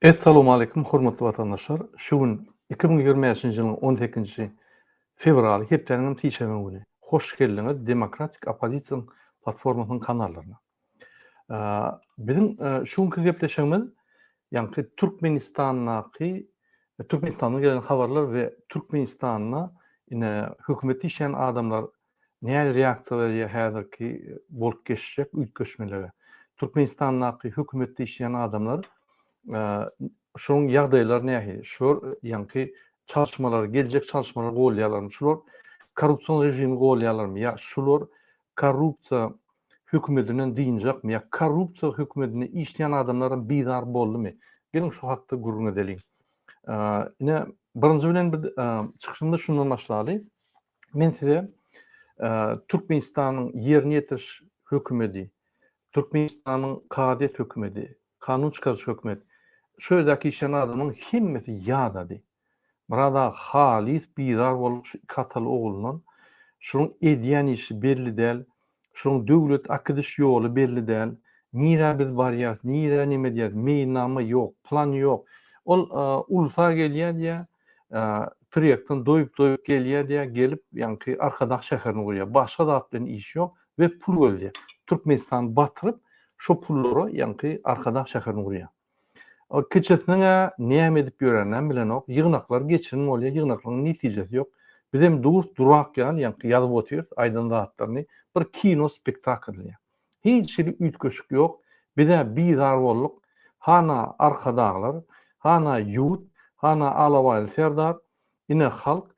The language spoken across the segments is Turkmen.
Essalowmaleýkum hormatly watandaşlar! Şu gün 2025-nji ýylyň 18-nji fewraly hepdäniň hem sişenbe güni. Hoş geldiňiz Demokratik oppozisiýanyň platformasynyň kanallaryna. Biziň şu günki gepleşigimiz ýaňky Türkmenistandaky Türkmenistandan gelen habarlar we Türkmenistanda ine hökümetde işleýän adamlar Nähili reaksiýa berýär häzirki bolup geçjek üýtgeşmelere? Türkmenistandaky hökümetde işleýän adamlar şoň ýagdaýlary nähili? Şular ýaňky çalyşmalary, geljek çalyşmalary golýarlarmy? Şular korrupsion režimi golýarlarmy? Ýa şular korrupsiýa hökümetinden dynjakmy? Ýa korrupsiýa hökümetinde işleýän adamlaram bizar boldumy? Geliň şu hakda gürrüň edeliň. Ine, birinji bilen biz çykyşymyzy şundan başlaly. Men size Türkmenistanyň ýerine ýetiriş hökümedi, Türkmenistanyň kazyýet hökümedi, kanun çykaryjy hökümet, şu ýerdäki işleýän adamlaryň hemmesi ýadady. Myrat aga halys bizar bolduk şu iki ataly oglundan. Şunuň edýän işi belli däl. Şunuň döwlet akidiş ýoly belli däl. Nirä biz barýas, nirä neme edýäs, meýilnama ýok, plan ýok. Ol ulusa gelýär diýýär, tirýekden doýup-doýup gelýär diýýär, gelip ýaňky Arkadag şäherini gurýar. Başga zat bilen işi ýok we pul gözleýär. Türkmenistany batyryp, şo pullara ýaňky Arkadag şäherini gurýar. Kiçisiniň-ä näme edip ýöreninem bilenok. Ýygnaklar geçirin bolýar, ýygnaklaryň netijesi ýok. Bizem durus durak ýaly, ýaňky ýazyp otyrys aýdan zatlaryny. Bir kino spektakl diýýär. Hiç hili üýtgeşik ýok. Biz-ä bizar bolduk. Hana arkadaglar, hana ýurt, hana Alabaýly serdar, ine halk,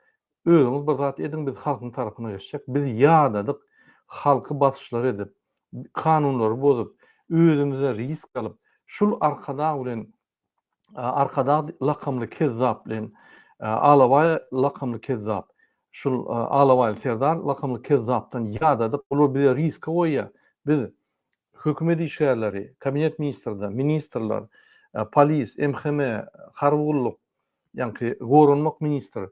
özüňiz bir zat ediň, biz halkyň tarapyna geçjek. Biz ýadadyk, halky basyşlar edip, kanunlary bozup, özümize risk alyp, şul Arkadag bilen Arkadag lakamly kezzap bilen Alabaý lakamly kezzap, şul Alabaýly serdar lakamly kezzapdan ýadadyk, bular bize riske goýýar. Biz hökümet işgärleri, kabinet ministrler, ministrler, polis, MHM, harby gulluk, ýaňky goranmak ministr,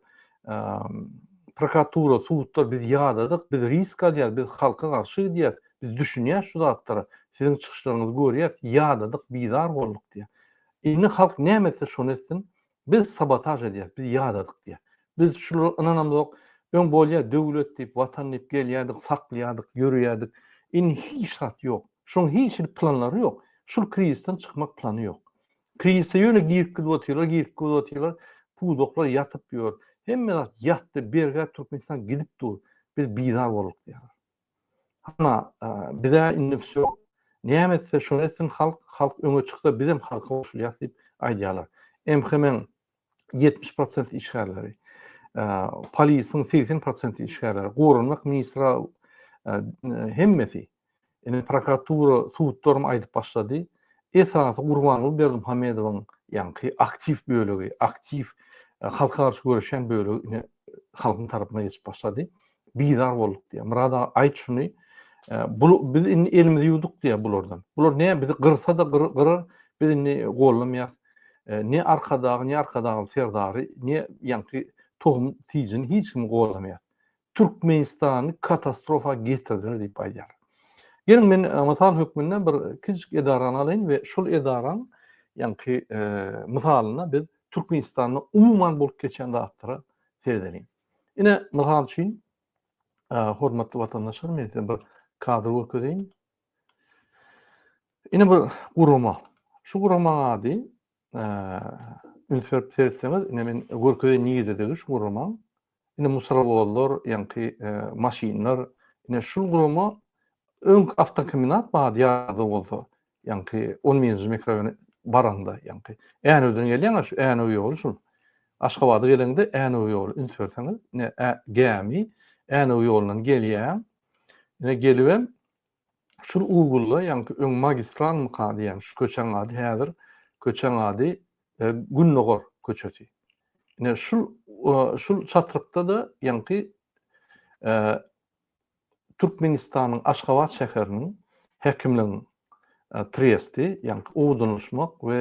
prokuratura, sudlar biz ýadadyk, biz risk alýas, biz halka garşy gidýäs, biz düşünýäs şu zatlara, siziň çykyşlaryňyzy görýäs, ýadadyk, bizar bolduk diýýär. Indi halk näme etse şony etsin, biz sabotaž edýäs, biz ýadadyk diýýär. Biz şulara ynanamzok, öň bolýar döwlet diýip, watan diýip gelýärdik, saklaýardyk, ýöreýärdik. Indi hiç zat ýok. Şoň hiç hili planlary ýok. Şul krizisden çykmak plany ýok. Krizise ýöne girip gidip otyrlar, girip gidip otyrlar. Pudaklar ýatyp ýör. Hemme zat ýatdy, bergä Türkmenistan gidip dur. Biz bizar bolduk diýýärler. Hana, bizä indi wsýo. Näme etse şony etsin halk, halk öňe çyksa bizem halka goşulýas diýip aýdýarlar. MHM-iň 70 prosent işgärleri, polisiň 80 prosent işgärleri, goranmak ministri hemmesi Indi prokuratura, sudlaram aýdyp başlady. Esasy Gurbanguly Berdimuhamedowyň ýaňky aktiw bölegi, aktiw halka garşy göreşýän bölegi ine halkyň tarapyna geçip başlady. Bizar bolduk diýýär. Myrat aga aýt şuny. Bu biz indi elimizi ýuwduk diýýär bulardan. Bular ne bizi gyrsa-da gyrar, biz indi gollamaýas. Ne Arkadagy, ne Arkadagly Serdary, ne ýaňky tohum tijini hiç kimi gollamaýas. Türkmenistany katastrofa getirdiler diýip aýdýar. Geliň men mysal hökmünde bir kiçijik edarany alaýyn we şol edaraň ýaňky mysalynda biz Türkmenistanda umuman bolup geçen zatlara seredeliň. Ine mysal üçin hormatly watandaşlar men size bir kadr görkezeýin. Ine bir gurama. Şu guramaň ady üns berip seretseňiz ine men görkezeýin nirededigi şu guramaň. Ine musorowozlar, ýaňky maşynlar, ine şul gurama öňki awtokombinat bar ýa-da bolsa, ýaňky on birinji mikroraýona baraňda, ýaňky Änewden gelýäň-ä şu Änew ýoly şul. Aşgabada geleňde Änew ýoly üns berseňiz, ine gämi Änew ýolundan gelýäň. Ine gelibem şul ugurda, ýaňky öň magistralmyka diýýän şu köçäň ady häzir köçäň ady Gündogar köçesi. Ine şul şul çatrykda-da ýaňky Türkmenistanyň Aşgabat şäheriniň häkimligiň tresti, ýaňky owadanlaşmak we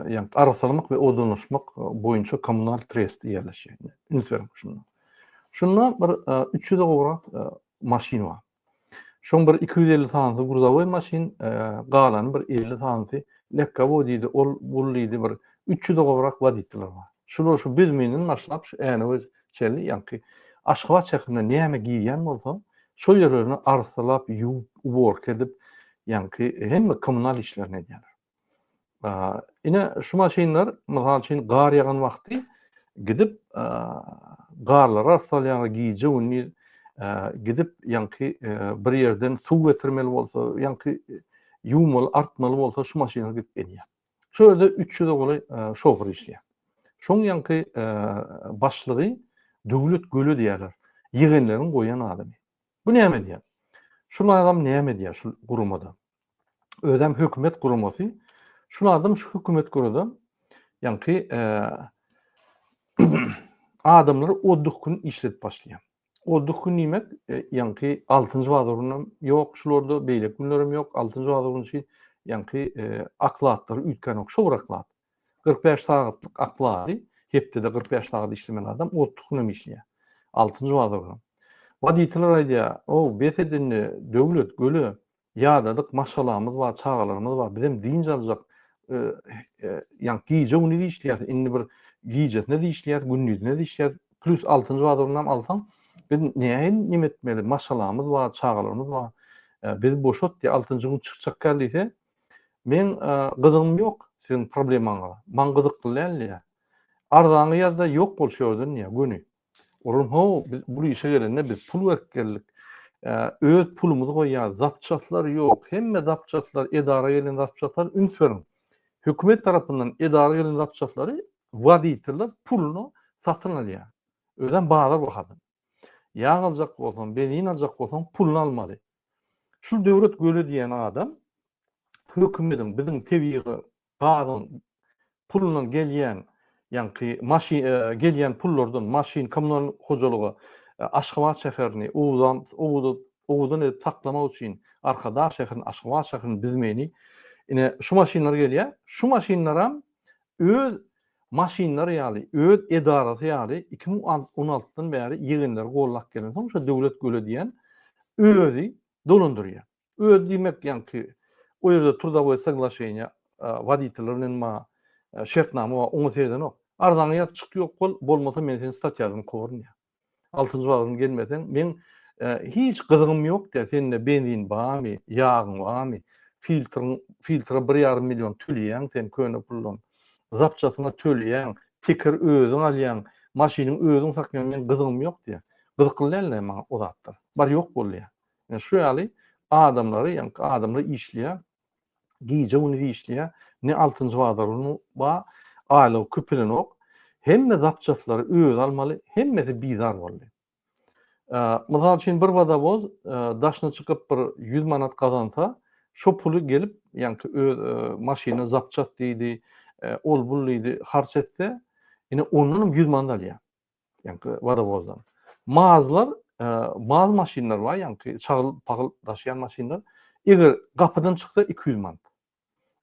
ýaňky arassalamak we owadanlaşmak boýunça kommunal tresti ýerleşýär. Üns beriň şunda. Şunda bir 300 gowrak maşyn bar. Şoň bir 250 sanysy gruzowoý maşyn, galany bir 50 sanysy. Lekgawo diýdi, ol bul diýdi bir 300 gowrak woditeler bar. Şular şu Büzmeýinden başlap şu Änewe çenli ýaňky Aşgabat şäherine näme girýän bolsa, şol ýerlerini arassalap, ýuwup, uborka edip, ýaňky hemme kommunal işlerini edýärler. Ine şu maşynlar, mysal üçin, gar ýagan wagty gidip, garlary arassalýarlar, gije-gündiz gidip, ýaňky bir ýerden suw getirmeli bolsa, ýaňky ýuwmaly, artmaly bolsa şu maşynlar gidip gelýär. Şu ýerde 300-e golaý şoför işleýär. Şoň ýaňky başlygy Döwlet Göle diýýärler. Ýegenleriň goýan adamy. Bu näme edýär? Şul adam näme edýär şul guramada? Özem hökümet guramasy. Şul adam şu hökümet gurada ýaňky adamlary odduh gün işledip başlaýar. Odduh gün diýmek, ýaňky altynjy bazar günem ýok şularda, beýleki günlerem ýok. Altynjy bazar güni üçin ýaňky oklatlary üýtgänok. Şo bir oklad. 45 sagatlyk oklady, hepdede 45 sagat işlemeli adam odduh günem işleýär. Altynjy bazar günem. Woditeler aýdýar, Ow, bes et indi, Döwlet, göle, Ýadadyk, maşgalamyz bar, çagalarymyz bar, bizem dynç aljak, ýa gije-gündiz işleýäs, indi bir gijesine-de işleýäs, gündizine-de işleýäs, plýus altynjy bazarynam alsaň, biz nähili neme etmeli, maşgalamyz bar, çagalarymyz bar, bizi boşat diýýär, altynjy gün çykjak gel diýse, meň gyzygym ýok siziň problemaňyza, maňa gyzykly däl diýýär. Arzaňy ýaz-da ýok bol şu ýerden diýýär, göni. Olam how, biz bul işe gelende biz pul berip geldik. Öz pulumyzy goýýarys, zapçaslar ýok. Hemme zapçaslar, edara gelen zapçaslar üns beriň. Hökümet tarapyndan edara gelen zapçaslary woditeller puluna satyn alýar. Özem bazar bahadan. Ýag aljak bolsaň, benzin aljak bolsaň puluna almaly. Şul Döwlet Göle diýen adam hökümediň biziň tebigy gazyň pulundan gelýän ýaňky maşyn gelýän pullardan maşyn kommunal hojalyga Aşgabat şäherini owadan owadan edip saklamak üçin Arkadag şäherini Aşgabat şäherini Büzmeýini ine şu maşynlar gelýär. Şu maşynlaram öz maşynlary ýaly öz edarasy ýaly 2016-dan bäri ýegenleri gollap gelensoň şo Döwlet Göle diýen özi dolandyrýar. Öz diýmek ýaňky o ýerde trudowoý soglaşeniýe woditeller bilen ma şertnama bar oňa seredenok. Arzaňy ýaz çyk ýok bol bolmasa men seni statýadan kowaryn diýýär. Altynjy bazardan gelmeseň meň hiç gyzygym ýok diýýär sende benzin barmy ýagyň barmy filtriň filtre bir ýarym million töleýäň sen köne puldan zapçasyňa töleýäň teker özüň alýaň maşynyň özüň saklaýaň meň gyzygym ýok diýýär. Gyzykly däl diýýär maňa o zatlar. Bar ýok bol diýýär. Ýa şu ýaly adamlary, ýaňky adamlar işleýär, gije-gündiz işleýär, ne altynjy bazar güni bar, aýlygy köpelenok, hemme zapçaslary özi almaly, hemmesi bizar boldy. Mysal üçin bir wodowoz daşyna çykyp bir 100 manat gazansa, şo puly gelip, ýaňky öz maşynyna zapças diýdi, ol-bul diýdi, harç etse, ine ondanam 100 manat alýar. Ýaňky wodowozdan. Mazlar, maz maşynlar bar, ýaňky çagyl pagyl daşaýan maşynlar. Eger gapydan çyksa 200 manat.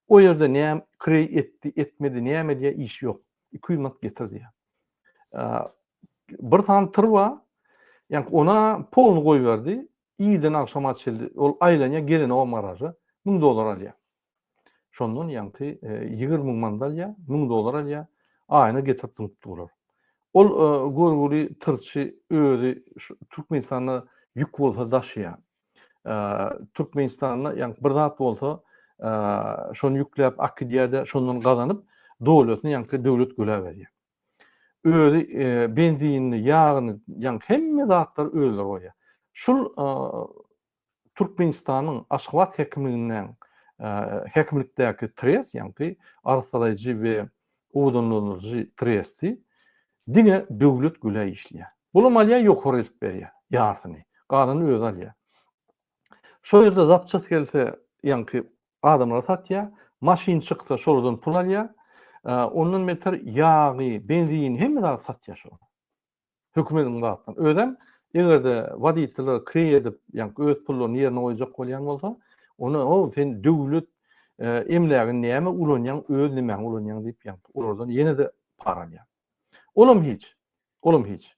O ýerde näme kireý etdi, etmedi, näme edýär işi ýok. 200 manat getir diýýär. Bir sany tyr bar. Ýaňky ona polny goýberdi. Irden agşama çenli ol aýlanýar, gelenogam garaža 1000 dollar alýar. Şondan ýaňky 20 müň manat alýar, 1000 dollar alýar, aýyna getirip zyňyp durlar. Ol görgüli tyrçy özi Türkmenistanda ýük bolsa daşaýar. Türkmenistanda ýaňky bir zat bolsa şony ýükläp akidýär-de, şondan gazanyp, dolýasyny ýaňky döwlet gölä berýär. Özi benzinini, ýagyny, ýaňky hemme zatlary özleri goýýar. Şul Türkmenistanyň Aşgabat häkimliginden häkimlikdäki trest, ýagny arassalaýjy we owadanlandyryjy tresti diňe Döwlet Gülä işleýär. Bulam alýar, ýokary eltip berýär, ýarsyny. Galanyny özi alýar. Şol ýerde zapças gelse, ýaňky adamlara satýar, maşyn çyksa şolardan pul alýar. Ondan beter ýagy, benzini, hemme zady satýar şolara. Hökümediň zatdan. Özem eger-de woditeller kireý edip, ýaňky öz pullaryny ýerine goýjak bolýan bolsa, onda o sen döwlet emlägini näme ulanýaň, öz nemäňe ulanýaň diýip, ýaňky olardan ýene-de para alýar. Olam hiç. Olam hiç.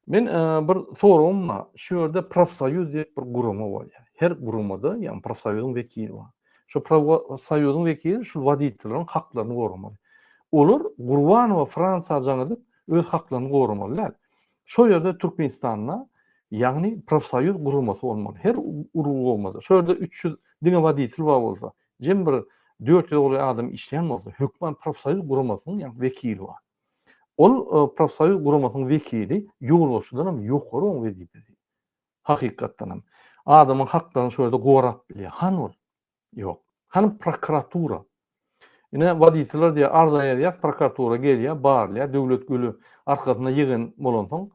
Men bir soragym bar. Şu ýerde profsoýuz diýip bir gurama bolýar. Her guramada, ýagny profsoýuzyň wekili bar. Şu profsoýuzyň wekili şul woditelleriň haklaryny goramaly. Olar Gurbanowa Fransiýa jaň edip öz haklaryny goramaly däl. Şo ýerde Türkmenistanda ýagny profsoýuz guramasy bolmaly. Her ulgamda. Şo ýerde 300 diňe woditel bar bolsa, jem bir 400 golaý adam işleýän bolsa, hökman profsoýuz guramasynyň ýagny wekili bar. Ol profsoýuz guramasynyň wekili ýolbaşçydan hem ýokary oň wezipesi. Hakykatdan hem. Adamyň haklaryny şo ýerde gorap bilýär. Hany ol? Ýok. Hany prokuratura? Ine woditeler diýýär, arza ýazýar, prokuratura gelýär, barlaýar, döwlet güli arkasynda ýygan bolansoň,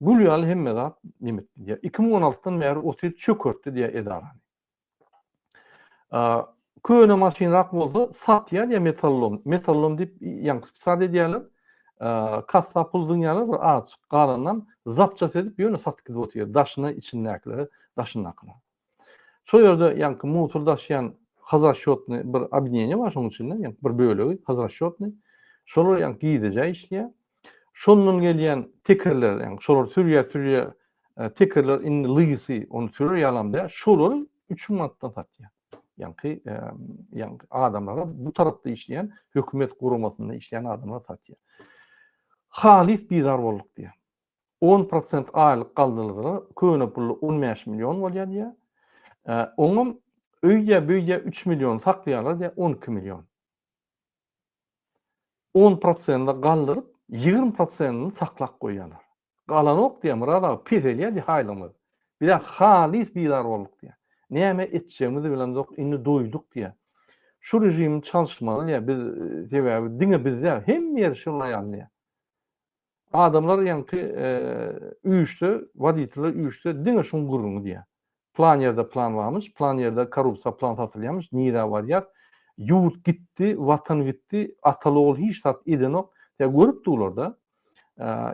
gül ýaly hemme zat neme etdi diýýär. 2016-dan bäri otyr çökertdi diýýär edarany. Köne maşynrak bolsa satýar diýýär metallom. Metallom diýip ýaňky spesial edýärler. Kassa pul zyňýarlar bir azajyk galandan zapças edip ýöne satyp gidip otyr. Daşyna içindäkilere daşyndakylara. Şo ýerde ýaňky musur daşýan hazrasçýotny bir obýedineniýe bar şoň içinde ýaňky bir bölegi hazrasçýotny. Şolar ýaňky gizlije işleýär. Şondan gelýän tekerler ýaňky şolar sürýär sürýär tekerler indi lysy ony sürer ýalam däl şolary 3000 manatdan satýar. Ýaňky ýaňky adamlara bu tarapda işleýän hökümet guramasynda işleýän adamlara satýar. Halys bizar bolduk diýýär. 10 prosent aýlyk galdyrylsa köne pully 15 million bolýar diýýär. Oňam öýdýä büýdýä 3 million saklaýarlar diýýär 12 million. 10 prosende galdyryp 20 prosentini saklap goýýarlar. Galanok diýýär Myrat aga peselýär diýýär haýlygymyz. Bizä halys bizar bolduk diýýär. Näme etjegimizi bilemzok indi doýduk diýýär. Şu režimi çalyşmaly diýýär biz sebäbi diňe biz däl hemme ýer şular ýaly diýýär. Adamlar ýaňky üýşse woditeller üýşse diňe şuň gürrüňi diýýär. Plan ýerde plan barmyş, plan ýerde korrupsiýa plan satylýarmyş, nirä barýas? Ýurt gitdi, watan gitdi, ataly ogul hiç zat edenok. Ýa görüp durlar-da.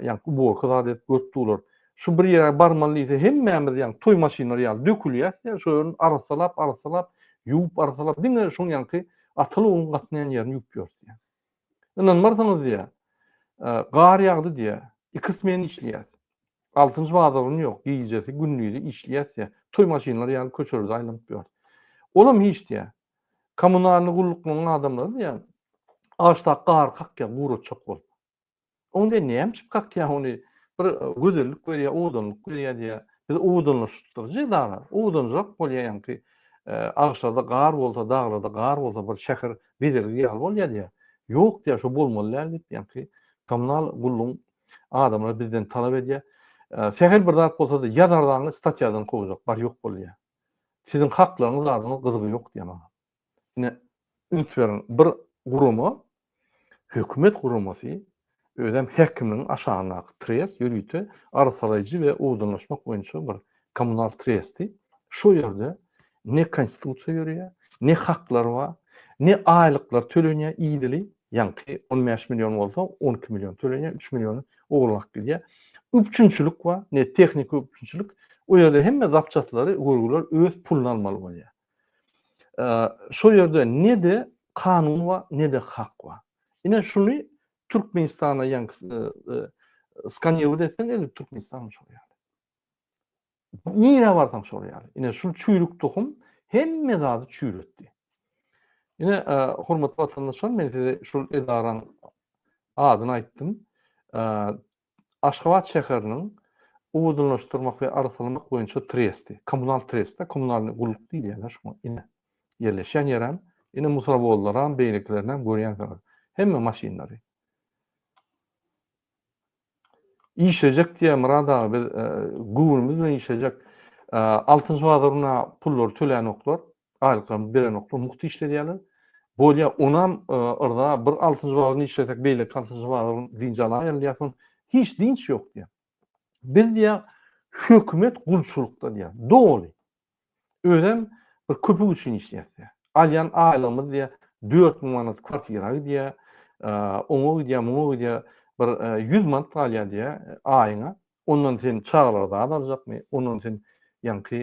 Ýaňky uborka zat edip görüp durlar. Şu bir ýere barmaly diýse hemmämiz ýaňky toý maşynlary ýaly dökülýäs diýýär. Şo ýerini arassalap, arassalap, ýuwup arassalap diňe şoň ýaňky ataly ogluň gatnaýan ýerini ýuwup ýörüs diýýär. Ynanmarsyňyz diýýär. Gar ýagdy diýýär. Iki smen işleýäs. Altynjy bazar güni ýok, gijesi, gündizi işleýäs diýýär. Toý maşynlary ýaly köçelerde aýlanyp ýörüs. Olam hiç diýýär. Kommunalnyý gulluklaryň adamlary diýýär, agaçdaky gary kakýar, guratjak bolup. Oň diýýär, näme üçin kakýar ony? Bir gözellik berýär, owadanlyk berýär diýýär. Biz owadanlaşdyryjy edara, owadanjak bolýar ýaňky agaçlarda gar bolsa, daglarda gar bolsa bir şäher bezelgi ýaly bolýar diýýär. Ýok diýýär, şo bolmaly däl diýip, ýaňky kommunal gullugyň Adamlar bizden talap edýär. Sähel bir zat bolsa-da ýazardaňy statýadan kowjak, bar ýok bolýar. Siziň haklaryňyz zadyňyz gyzygy ýok diýýär maňa. Ine üns beriň, bir gurama, hökümet guramasy, özem häkimligiň aşagyndaky trest, ýörite arassalaýjy we owadanlaşmak boýunça bir kommunal tresti, şo ýerde ne konstitusiýa ýöreýär, ne haklar bar, ne aýlyklar tölenýär idili, Ýaňky 15 million bolsa, 12 million tölenýär, 3 milliony ogurlap gidýär. Üpjünçilik bar, ne tehniki üpjünçilik. O ýerde hemme zapçaslary, görgüler öz puluny almaly bolýar. Şo ýerde ne-de kanun bar, ne-de hak bar. Ine şuny Türkmenistana ýaňky skanirowat etseň, edil Türkmenistan şol ýaly. Nirä barsaň şol ýaly. Ine şul çüýrük tohum hemme zady çüýretdi. Ine hormatly watandaşlar men size şul edaraň adyny aýtdym. Aşgabat şäheriniň owadanlaşdyrmak we arassalamak boýunça tresti, kommunal trestde, kommunalnyý gulluk diýilýär şuňa. Ine ýerleşýän ýerem, ine musorowozlaram, beýlekilerinem görýänsiňiz. Hemme maşynlary. Işlejek diýýär Myrat aga biz göwnümiz bilen işlejek. Altynjy bazaryna pullary tölänoklar, aýlyklaryny berenoklar, mugt işledýärler. Bolýar, onam yrza bir altynjy bazaryny işlesek, beýleki altynjy bazaryny dynç alaýaly diýýär, soň hiç dynç ýok diýýär. Biz diýýär hökümet gulçulykda diýýär, doly. Özem bir köpük üçin işleýäs diýýär. Alýan aýlygymyz diýýär, 4000 manat kwartira gidýär, oňa gidýär, muňa gidýär, bir 100 manat galýar diýýär aýyňa. Ondan sen çagalara zat aljakmy, ondan sen ýaňky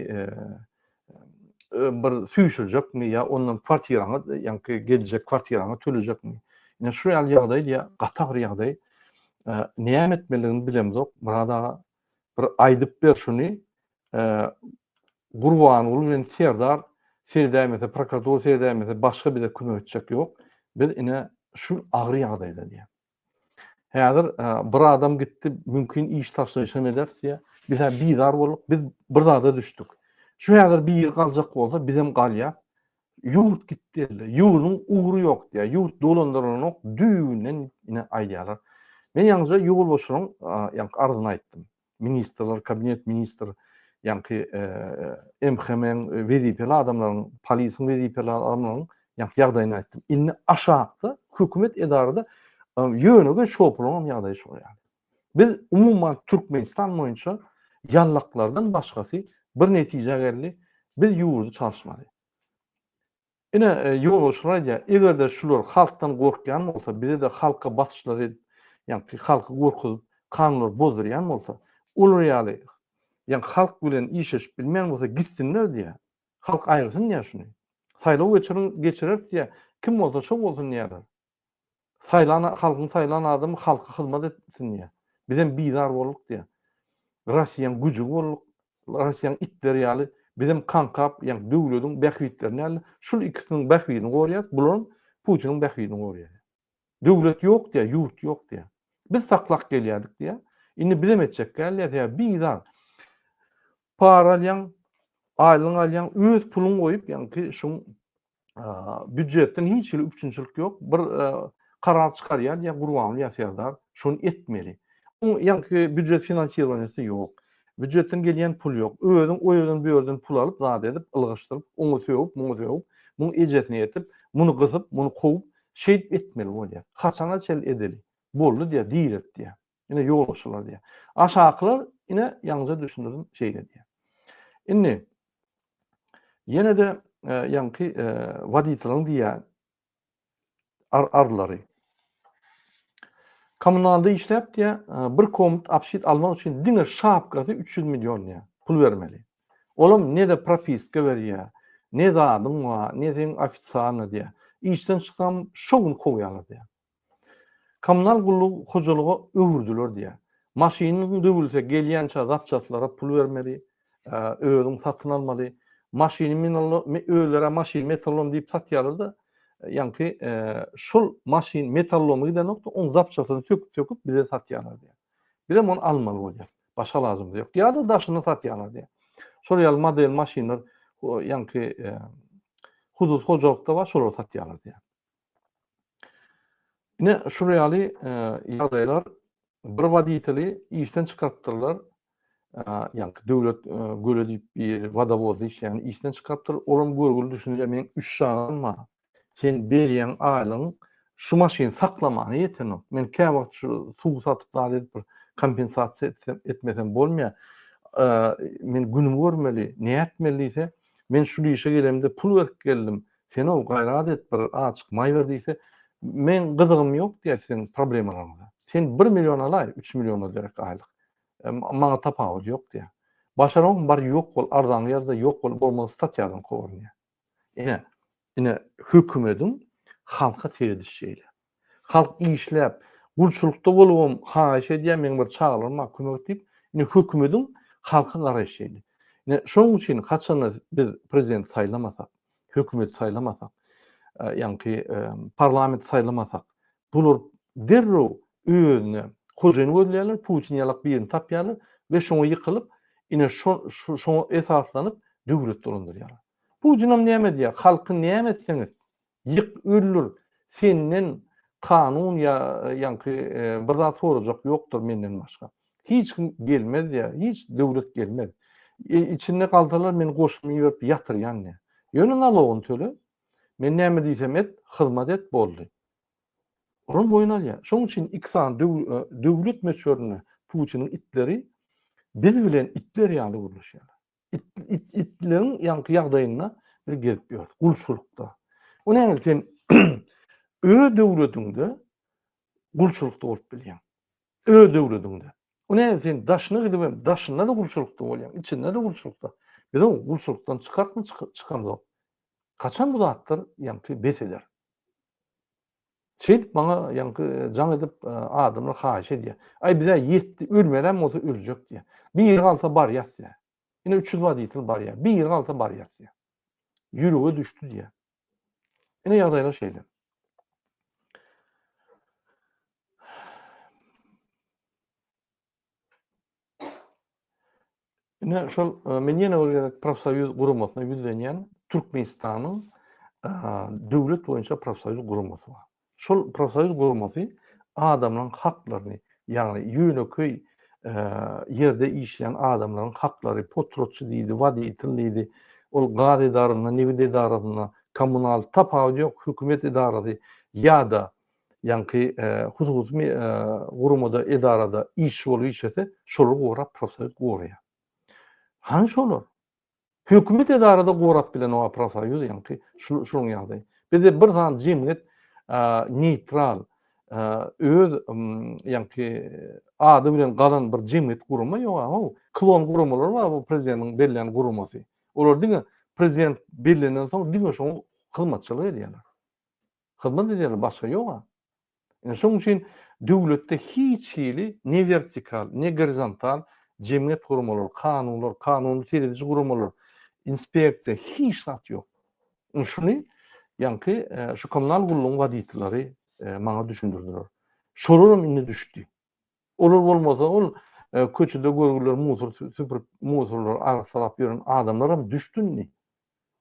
bir süýşürjekmi ýa ondan kwartiraňa ýaňky geljek kwartiraňa tölejekmi? Ine şu ýaly ýagdaý diýýär, gaty agyr ýagdaý. Näme etmelidigini bilemzok, Myrat aga. Bir aýdyp ber şuny. Gurbanguly bilen Serdar. Seredäýmese, prokuratura seredäýmese başga bize kömek etjek ýok. Biz ine şu agyr ýagdaýda diýýär. Häzir bir adam gitdi, mümkin iş taşlaýyş hem ederis diýýär. Biz-ä bizar bolduk, biz bir zada düşdük. Şu häzir biri galjak bolsa, bizem galýas. Ýurt gitdi elde, ýurduň ugry ýok diýýär, ýurt dolandyrylanok düýbünden ine aýdýarlar. Men ýaňyja ýolbaşçylaryň ýaňky arzyny aýtdym. Ministrler, kabinet ministr, ýaňky MHM-iň wezipeli adamlaryň, polisiň wezipeli adamlaryň ýaňky ýagdaýyny aýtdym. Indi aşakda hökümet edarada ýönekeý şopurlaryň hem ýagdaýy şol ýaly. Biz umuman Türkmenistan boýunça ýallaklardan başgasy bir netijä geldi, biz ýurdy çalyşmaly. Ine, ýolbaşçylar aýdýar, eger-de şular halkdan gorkýan bolsa, bize-de halka basyşlar edip, ýagny halky gorkuzyp, kanunlary bozdurýan bolsa, olar ýaly, ýagny halk bilen işleşip bilmeýän bolsa gitsinler diýýär. Halk aýyrsyn diýýär şuny. Saýlaw geçiriň, geçireris diýýär. Kim bolsa şo bolsun diýýärler. Saýlan halkyň saýlan adamy halka hyzmat etsin diýýär. Bizem bizar bolduk diýýär. Rossiýaň güjügi bolduk. Rossiýaň itleri ýaly bizem kaňkap, ýagny döwlediň bähbitlerini ýaly şul ikisiniň bähbidini gorýas, bularam Putiniň bähbidini gorýar. Döwlet ýok diýýär, ýurt ýok diýýär. Biz saklap gelýärdik diýýär. Indi bizem etjek däl diýýär, sebäbi bizar. Para alýaň, aýlygyňy alýaň, öz puluňy goýup, ýagny şuň Býujetden hiç hili üpjünçilik ýok. Bir karar çykarýar diýýär Gurbanguly ýa Serdar, şony etmeli. Oň ýaňky býujet finansirowaniýasy ýok. Býujetden gelýän pul ýok. Özüň o ýerden bu ýerden pul alyp zat edip, ylgaşdyryp, oňa sögüp, muňa sögüp, muň ejesini etip, muny gysyp, muny kowup, şeýdip etmeli bolýar. Haçana çenli edeli? Boldy diýýär, diret diýýär. Ine ýolbaşçylar diýýär. Aşakylar ine ýaňyja düşündirdim şeýle diýýär. Indi Ýene-de ýaňky woditeliň diýýän arzlary. Kommunalda işläp diýýär, bir komnat obşit almak üçin diňe şapkasy 300 million diýýär, pul bermeli. Olam ne-de propiska berýär, ne zadyň bar, ne seň ofisialny diýýär. Işden çyksam şo gün kowýarlar diýýär. Kommunal gullugy hojalyga öwürdiler diýýär. Maşynyň döwülse gelýänçä zapçastlara pul bermeli, özüň satyn almaly. Maşyny özleri maşyn metallom diýip satýarlar-da, ýaňky şol maşyn metallomy gidenok-da, oň zapçasyny söküp-söküp bize satýarlar diýýär. Bizem ony almaly bolýar. Başga alajymyz ýok. Ýa-da daşyny satýarlar diýýär. Şol ýaly model maşynlar ýaňky hususy hojalykda bar, şolary satýarlar diýýär. Ine şul ýaly ýagdaýlar bir woditeli işden çykarypdyrlar. Ýaňky döwlet göle diýip bir wodowozda işleýän işden çykarypdyr. Olam görgüli düşünýär, meň üç çagam bar. Sen berýäň aýlygyň şu maşyny saklamana ýetenok. Men käwagt şu suw satyp zat edip bir kompensasiýa etsem etmesem bolmaýar. Men günümi görmeli, nätmeli diýse, men şul işe gelemde pul berip geldim. Sen-ow gaýrat et bir azjyk maý ber diýse, meň gyzygym ýok diýýär siziň problemalaryňyza. Sen bir million alaý, üç milliona derek aýlyk. Maňa tapawudy ýok diýýär. Başaraň bar ýok bol, arzaňy ýaz-da ýok bol, bolmasa statýadan kowaryn diýýär. Ine, ine hökümediň halka seredişi şeýle. Halk işläp, gulçulykda bolubam haýyş edýär, meň bir çagalarym bar, kömek et diýip, indi hökümediň halka garaýşy şeýle. Ine, şonuň üçin haçanda biz prezidenti saýlamasak, hökümeti saýlamasak, ýaňky parlamenti saýlamasak, bular derrew özüne hojaýyn gözleýärler, Putin ýalak birini tapýarlar we şoňa ýykylyp, ine şoňa esaslanyp döwlet dolandyrýarlar. Putinam näme edýär? Halky näme etseň et, Ýyk, öldür, senden kanun ýa ýaňky bir zat sorajak ýokdur menden başga. Hiç kim gelmez diýýär, hiç döwlet gelmez. Içinde galsalar men goşuny iberip ýatyrýan diýýär. Ýöne nalogyny töle, men näme diýsem et, hyzmat et boldy. Olam boýun alýar. Şonuň üçin iki sany döwlet möçberinde Putiniň itleri biz bilen itler ýaly gürleşýärler. It, it, itleriň ýaňky ýagdaýynda biz gezip ýörüs, gulçulykda. O nähili sen öz döwletiňde gulçulykda bolup bilýäň? Öz döwletiňde. O nähili sen daşyna gidip hem daşynda-da gulçulykda bolýaň, içinde-de gulçulykda. Biz o gulçulykdan çykartmy çykamzok. Haçan bu zatlar ýaňky bes eder? Şeýdip maňa ýaňky jaň edip adamlar haýyş edýär. Aý bizä ýetdi, ölmelem bolsa öljek diýýär. Biri galsa barýas diýýär. Ine 300 woditel barýar. Biri galsa barýas diýýär. Ýürege düşdi diýýär. Ine ýagdaýlar şeýle. Ine şol e, men ýene bir gezek profsoýuz guramasyna ýüzlenýän Türkmenistanyň e, döwlet boýunça profsoýuz guramasy bar. Şol profsoýuz guramasy adamlaryň haklaryny, ýagny ýönekeý e, ýerde işleýän adamlaryň haklary, potratçy diýdi, woditel diýdi, ol gaz edarasynda, nebit edarasynda, kommunal tapawudy ýok, hökümet edarasy ýa-da ýaňky hususy guramada, edarada işçi bolup işlese, şolary gorap profsoýuz goraýar. Hany şolar? Hökümet edarada gorap bilenok profsoýuz ýaňky şunuň ýagdaýy. Bizde bir sany jemgyýet neýtral, öz ýaňky ady bilen galan bir jemgyýet gurama ýok how. Klon guramalar bar bu prezidentiň bellän guramasy. Olar diňe prezident bellenen soň diňe şoňa hyzmatçylyk edýärler. Hyzmat edýärler, başga ýog-a. Ine şonuň üçin döwletde hiç hili ne wertikal, ne gorizontal jemgyýet guramalary, kanunlar, kanuny serediji guramalar, inspeksiýa hiç zat ýok. Ine şuny ýaňky şu kommunal gullugyň woditelleri maňa düşündirdiler. Şolaram indi düşdi. Olar bolmasa ol köçede görgüler musur süpürip, musurlary arassalap ýören adamlaram düşdi indi.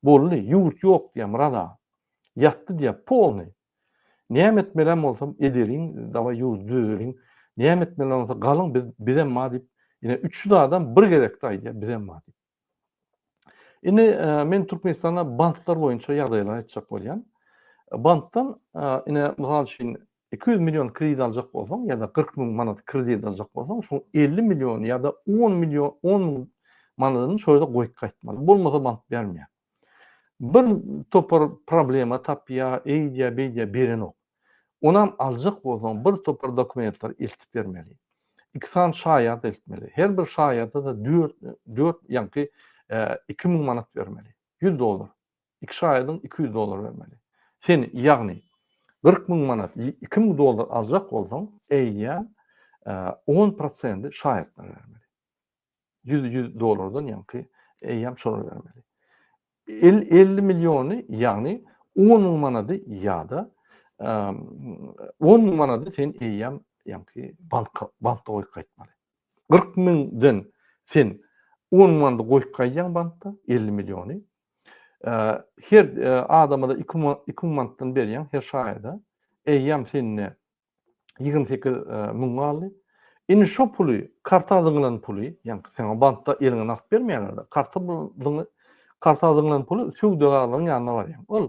Boldy, ýurt ýok diýýär Myrat aga. Ýatdy diýýär, polnyý. Näme etmelem bolsam edeliň, dawaý ýurdy düzeliň. Näme etmeli bolsa galyň biz bizem bar diýip, ine 300 adam bir gezekde aýdýar bizem bar diýip. Indi men Türkmenistanda banklar boýunça ýagdaýlary aýtjak bolýan. Bankdan ine mysal üçin 200 million kredit aljak bolsaň ýa-da 40 müň manat kredit aljak bolsaň, şoň 50 million ýa-da 10 million 10 müň manadyny şo ýerde goýup gaýtmaly. Bolmasa bank bermeýär. Bir topar problema tapýar, eýdýär, beýdýär, berenok. Onam aljak bolsaň bir topar dokumentleri eltip bermeli. Iki sany şaýat eltmeli. Her bir şaýata-da dört, dört ýaňky 2000 manat bermeli. 100 dollar. Iki şaýadyň 200 dollar bermeli. Sen ýagny 40 müň manat, 2000 dollar aljak bolsaň, eýýäm 10 prosendi şaýatlara bermeli. 100 100 dollardan ýaňky eýýäm şolara bermeli. 50 milliony ýagny 10 müň manady ýa-da 10 müň manady sen eýýäm ýaňky banka bankda goýup gaýtmaly. 40 müňden sen 10 müň manady goýup gaýdýaň bankda 50 milliony. Her adama-da 2 müň manatdan berýäň her şaýada. Eýýäm sende 28 müň galdy. Indi şo puly, karta zyňylan puly, ýagny saňa bankda eliňe nagt bermeýärler-de, karta zyňy, karta zyňylan puly söwdagärleriň ýanyna barýaň. Ol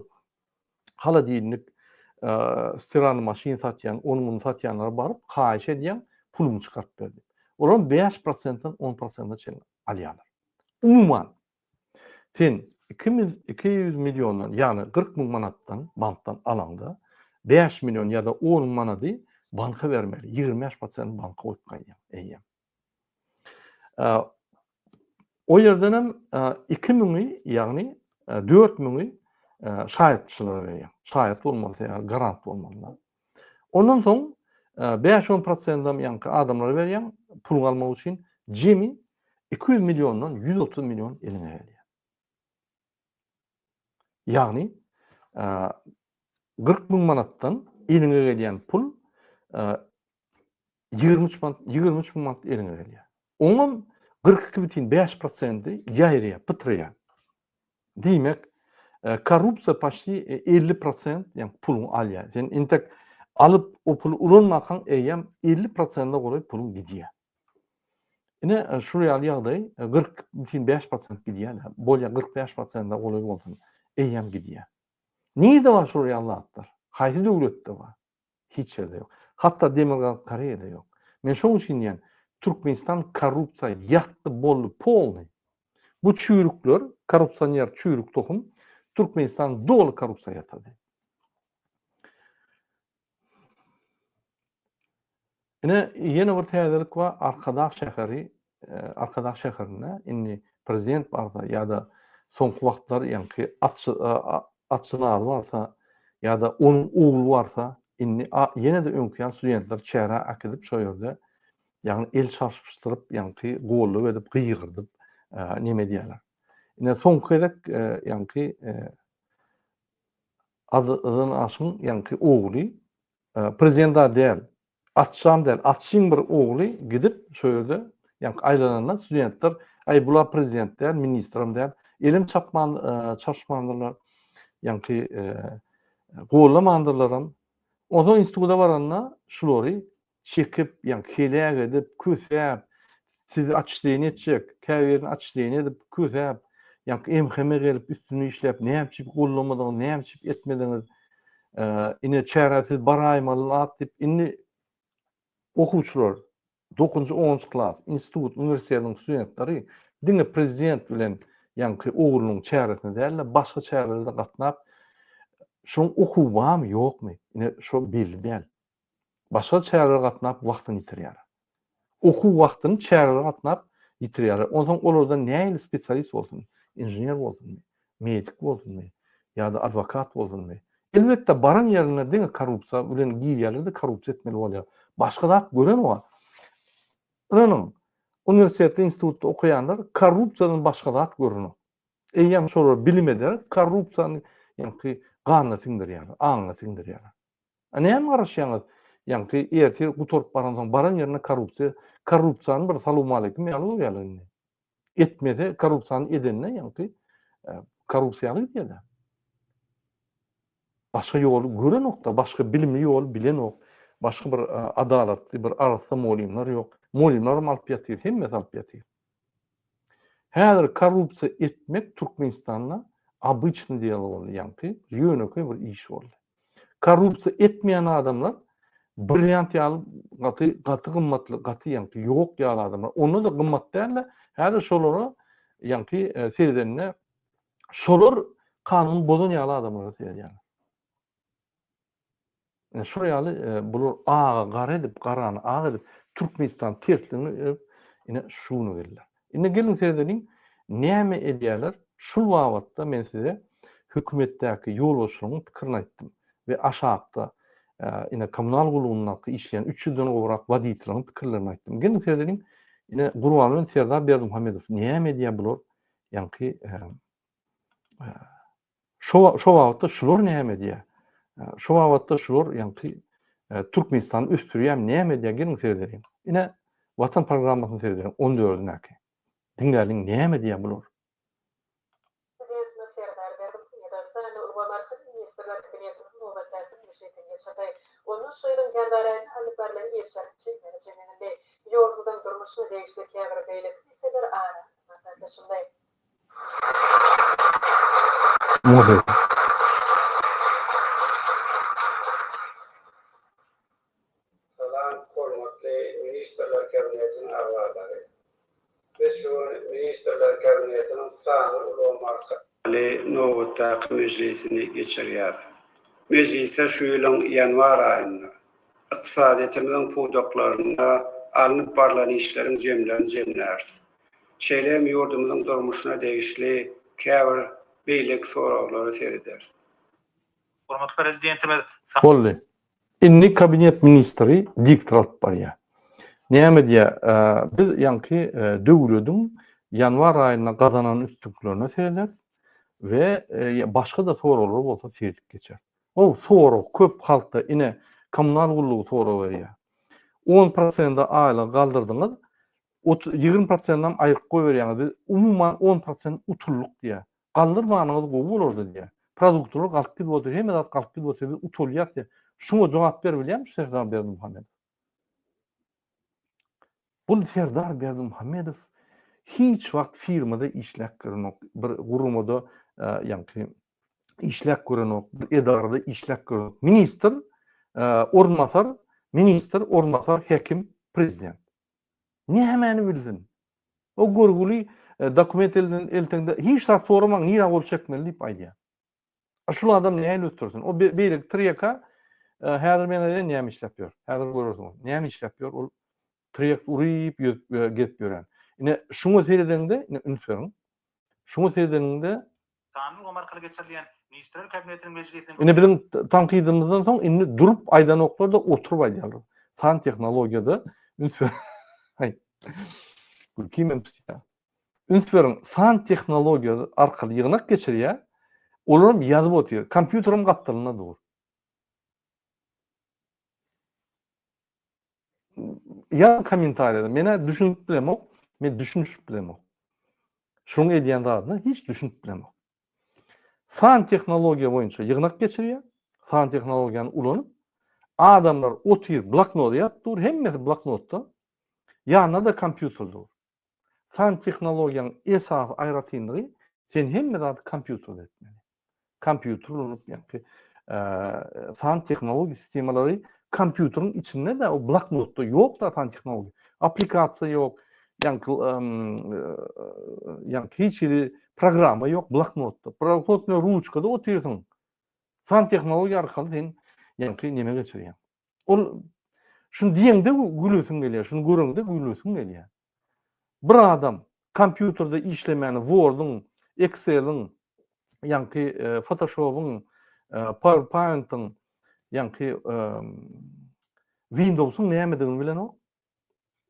holodilnik, stiralny maşyn satýan, ony-muny satýanlara baryp, haýyş edýäň, pulumy çykaryp ber diýip. Olar 5 prosentden 10 prosente çenli alýarlar. Umuman, Sen 200 milliondan, ýagny 40 müň manatdan bankdan alaňda, 5 million ýa-da 10 müň manady banka bermeli, 25 prosent banka goýup gaýdýaň eýýäm. O ýerden hem 2 müňi, ýagny 4 müňi şaýatçylara berýäň. Şaýat bolmaly, ýa garant bolmaly. Ondan soň 5-10 prosentem ýaňky adamlara berýäň puluňy almak üçin jemi 200 milliondan 130 million eliňe gelýär. Ýagny 40 müň manatdan eliňe gelýän pul 23 manat 23 müň manat eliňe gelýär. Oňam 42,5 prosenti ýaýraýar, pytraýar. Diýmek, korrupsiýa paçti 50 prosent, ýagny puluňy alýar. Sen entek alyp o puly ulanmakaň eýýäm 50 prosente golaý puluň gidýär. Ine şu ýaly ýagdaý 40,5 prosent gidýär. Bolýar 45 prosente golaý bolsun, eýýäm gidýär. Nirde bar şol ýaly zatlar? Haýsy döwletde bar? Hiç ýerde ýok. Hatda Demirgazyk Koreýada ýok. Men şoň üçin diýýän, Türkmenistan korrupsiýa ýatdy boldy polny. Bu çüýrükler, korrupsioner çüýrük tohum Türkmenistany doly korrupsiýa ýatyrdy. Ine ýene bir täzelik bar, Arkadag şäheri, Arkadag şäherinde indi prezident barsa ýa-da soňky wagtlar ýaňky atşynazy barsa ýa-da onuň ogly barsa, indi ýene-de öňki ýaly studentleri çärä äkidip şo ýerde ýagny el çarpyşdyryp ýaňky gollyk edip gygyrdyp neme edýärler. Ine soňky gezek ýaňky Azan Aşyň ýaňky ogly prezident-a däl, Atjam däl, Atşyň bir ogly gidip şo ýerde ýaňky aýlananda studentler, aý bula prezident däl, ministrem däl, elem çapman çarşmandyrlar, ýaňky gollamandyrlaram. Onsoň instituta baranda şulary çekip, ýaňky heläk edip, kösäp, sizi otçleniýe etjek, käbirini otçleniýe edip, kösäp, ýaňky MHM gelip üstünde işläp, näme üçin gollamadyňyz, näme üçin etmediňiz, ine çärä siz baraýmaly zat diýip, indi okuwçylar, dokuzynjy, onunjy klas, institut, uniwersitetiň studentleri diňe prezident bilen ýaňky oglunyň çäresine däl-de, başga çärelere-de gatnap, şoň okuwy barmy, ýokmy, ine şo belli däl. Başga çärelere gatnap wagtyny ýitirýärler. Okuw wagtyny çärelere gatnap ýitirýärler. Onsoň olardan nähili spesialist bolsun, inžener bolsunmy, medik bolsunmy ýa-da adwokat bolsunmy? Elbetde baran ýerinde diňe korrupsiýa bilen girýärler-de korrupsiýa etmeli bolýar. Başga zat görenok. Ynanyň, uniwersitetde, institutda okaýanlar korrupsiýadan başga zat görenok. Eýýäm şolar bilim ederek korrupsiýany ýaňky ganyna siňdirýärler, aňyna siňdirýärler. A näme garaşýaňyz? Ýaňky ertir gutaryp baransoň baran ýerinde korrupsiýa, korrupsiýany bir salowmaleýkim ýaly görýärler indi. Etmese korrupsiýany edende ýaňky korrupsiýa ýaly gidýärler. Başga ýoly görenokda, başga bilimli ýoly bilenok. Başga bir adalatly, bir arassa mugallymlar ýok. Mugallymlaram alyp ýatyr, hemmesi alyp ýatyr. Häzir korrupsiýa etmek Türkmenistanda obyçnyý delo boldy, ýaňky ýönekeý bir iş boldy. Korrupsiýa etmeýän adamlar brilliant ýaly gaty gaty gymmatly, gaty ýaňky ýok ýaly adamlar. Onda-da gymmat däl-de, häzir şolara ýaňky seredende şolar kanuny bozan ýaly adamlara seredýärler. Ine şol ýaly bular aga gara edip, garany ak edip, Türkmenistany tersligine edip, ine şu güne geldiler. Indi geliň seredeliň, näme edýärler? Şul babatda men size hökümetdäki ýolbaşçylaryň pikirini aýtdym we aşakda ine kommunal gullugyndaky işleýän 300-den gowrak woditelleriň pikirlerini aýtdym. Geliň seredeliň, ine Gurbanguly bilen Serdar Berdimuhamedow näme edýär bular? Ýaňky Şo şo babatda şular näme edýär? Şo babatda şular ýaňky Türkmenistany ösdürýärmi, näme edýär? Geliň seredeliň. Ine, Watan programmasyny seredeliň, on dördündäki. Diňläliň, näme edýär bular? Prezidentimiz Serdar Berdimuhamedow sanly ulgam arkaly Ministrler Kabinetiniň nobatdaky mejlisini geçirdi. Onda şu ýylyň ýanwar aýynda alnyp barlan işleriň jemleri jemlenildi. Ýurdumyzyň durmuşyna degişli käbir beýleki meseleler ara alnyp maslahatlaşyldy. Salam hormatly Ministrler Kabinetiniň agzalary. Biz şu gün Ministrler Kabinetiniň sanly ulgam arkaly nobatdaky mejlisini geçirýäris. Mejlisde şu ýylyň ýanwar aýynda ykdysadyýetimiziň pudaklarynda alnyp barlan işleriň jemlerini jemläris. Şeýle hem ýurdumyzyň durmuşyna degişli käbir beýleki soraglara serederis. Hormatly Prezidentimiz Boldy. Indi kabinet ministri diktor alyp barýar. Näme diýýär? Biz ýaňky döwlediň ýanwar aýynda gazanan üstünliklerine serederis we başga-da soraglar bolsa seredip geçeris. Ow sorag köp halkda ine kommunal gullugy sorag berýär. On prosende aýlygy galdyrdyňyz, 20 prosentinem aýryp goýberýäňiz. Biz umuman 10 prosent utuldyk diýýär. Galdyrmanyňyz gowy bolardy diýýär. Produktlar galyp gidip otyr, hemme zat galyp gidip otyr, biz utulýas diýýär. Şuňa jogap berip bilýärmi şu Serdar Berdimuhamedow? Bu Serdar Berdimuhamedow hiç wagt firmada işläp görenok, bir guramada ýaňky işläp görenok, bir edarada işläp görenok. Ministr, orunbasar, ministr, orunbasar, hekim, prezident. Nämäni bilsin? O görgüli dokument elden elteňde hiç zat soramaň nirä gol çekmeli diýip aýdýar. A şul adam nähili ösdürsin? O beýleki tirýeka häzir men aýdaýyn näme işläp ýör. Häzir görersiňiz. Näme işläp ýör? Ol tirýek uryp ýüzüp gezip ýören. Ine şuňa seredeňde, ine üns beriň. Şuňa seredeniňde Sanly ulgam arkaly geçirilýän Ministrler Kabinetiniň mejlisiniň Ine biziň tankytymyzdan soň indi durup aýdanoklar-da oturyp aýdýarlar. San tehnologiýada üns ber. Aý. Gülkim hem tutýar. Üns beriň, san tehnologiýa arkaly ýygnak geçirýär, olaram ýazyp otyr, kompýuterem gapdalynda dur. Ýazyň kommentariýada, men-ä düşünip bilemok, men düşünişip bilemok. Şunuň edýän zadyna hiç düşünip bilemok. San tehnologiýa boýunça ýygnak geçirýär, san tehnologiýany ulanyp, adamlar otyr, bloknody ýazyp dur, hemmesi bloknotda, ýanynda-da kompýuter dur. San tehnologiýanyň esasy aýratynlygy sen hemme zady kompýuterde etmeli. Kompýuter ulanyp ýa-ki san tehnologiýa sistemalary kompýuteriň içinde-de o bloknotda ýok-da san tehnologiýa. Aplikasiýa ýok, ýaňky ýaňky hiç hili programma ýok bloknotda. Bloknot bilen ruçkada otyrsyň. San tehnologiýa arkaly sen ýaňky neme geçirýäň. Ol şuny diýeňde gülesiň gelýär, şuny göreňde gülesiň gelýär. Bir adam kompýuterde işlemäni Word-yň, Excel-iň, ýaňky Photoshop-yň, PowerPoint-yň, ýaňky Windows-yň nämedigini bilenok.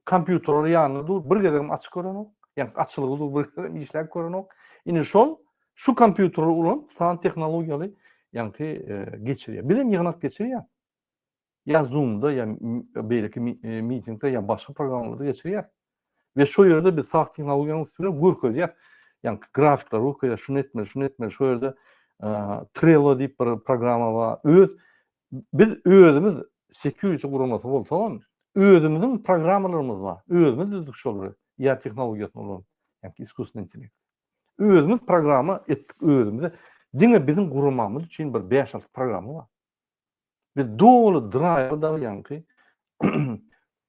Kompýuterler ýanynda dur, bir gezegem açyp görenok. Ýaňky açylgy dur, bir gezegem işläp görenok. Indi şol şu kompýuteri ulanyp, san tehnologiýaly ýaňky geçirýär. Bizem ýygnak geçirýär. Ýa Zoom-da, ýa beýleki mitingde, ýa başga programmalarda geçirýär. We şo ýerde biz sag tehnologiýanyň üsti bilen görkezýär. Ýaňky grafikleri görkezýär, şuny etmeli, şuny etmeli. Şo ýerde Trello diýip bir programma bar. Öz biz özümiz security guramasy bolsagam, özümiziň programmalarymyz bar. Özümiz düzdük şolary, ýa tehnologiýasyny ulanyp, ýaňky iskusstvennyý intellekt. Özümiz programma etdik özümize. Diňe biziň guramamyz üçin bir bäş-alty programma bar. Biz doly drive dagy ýaňky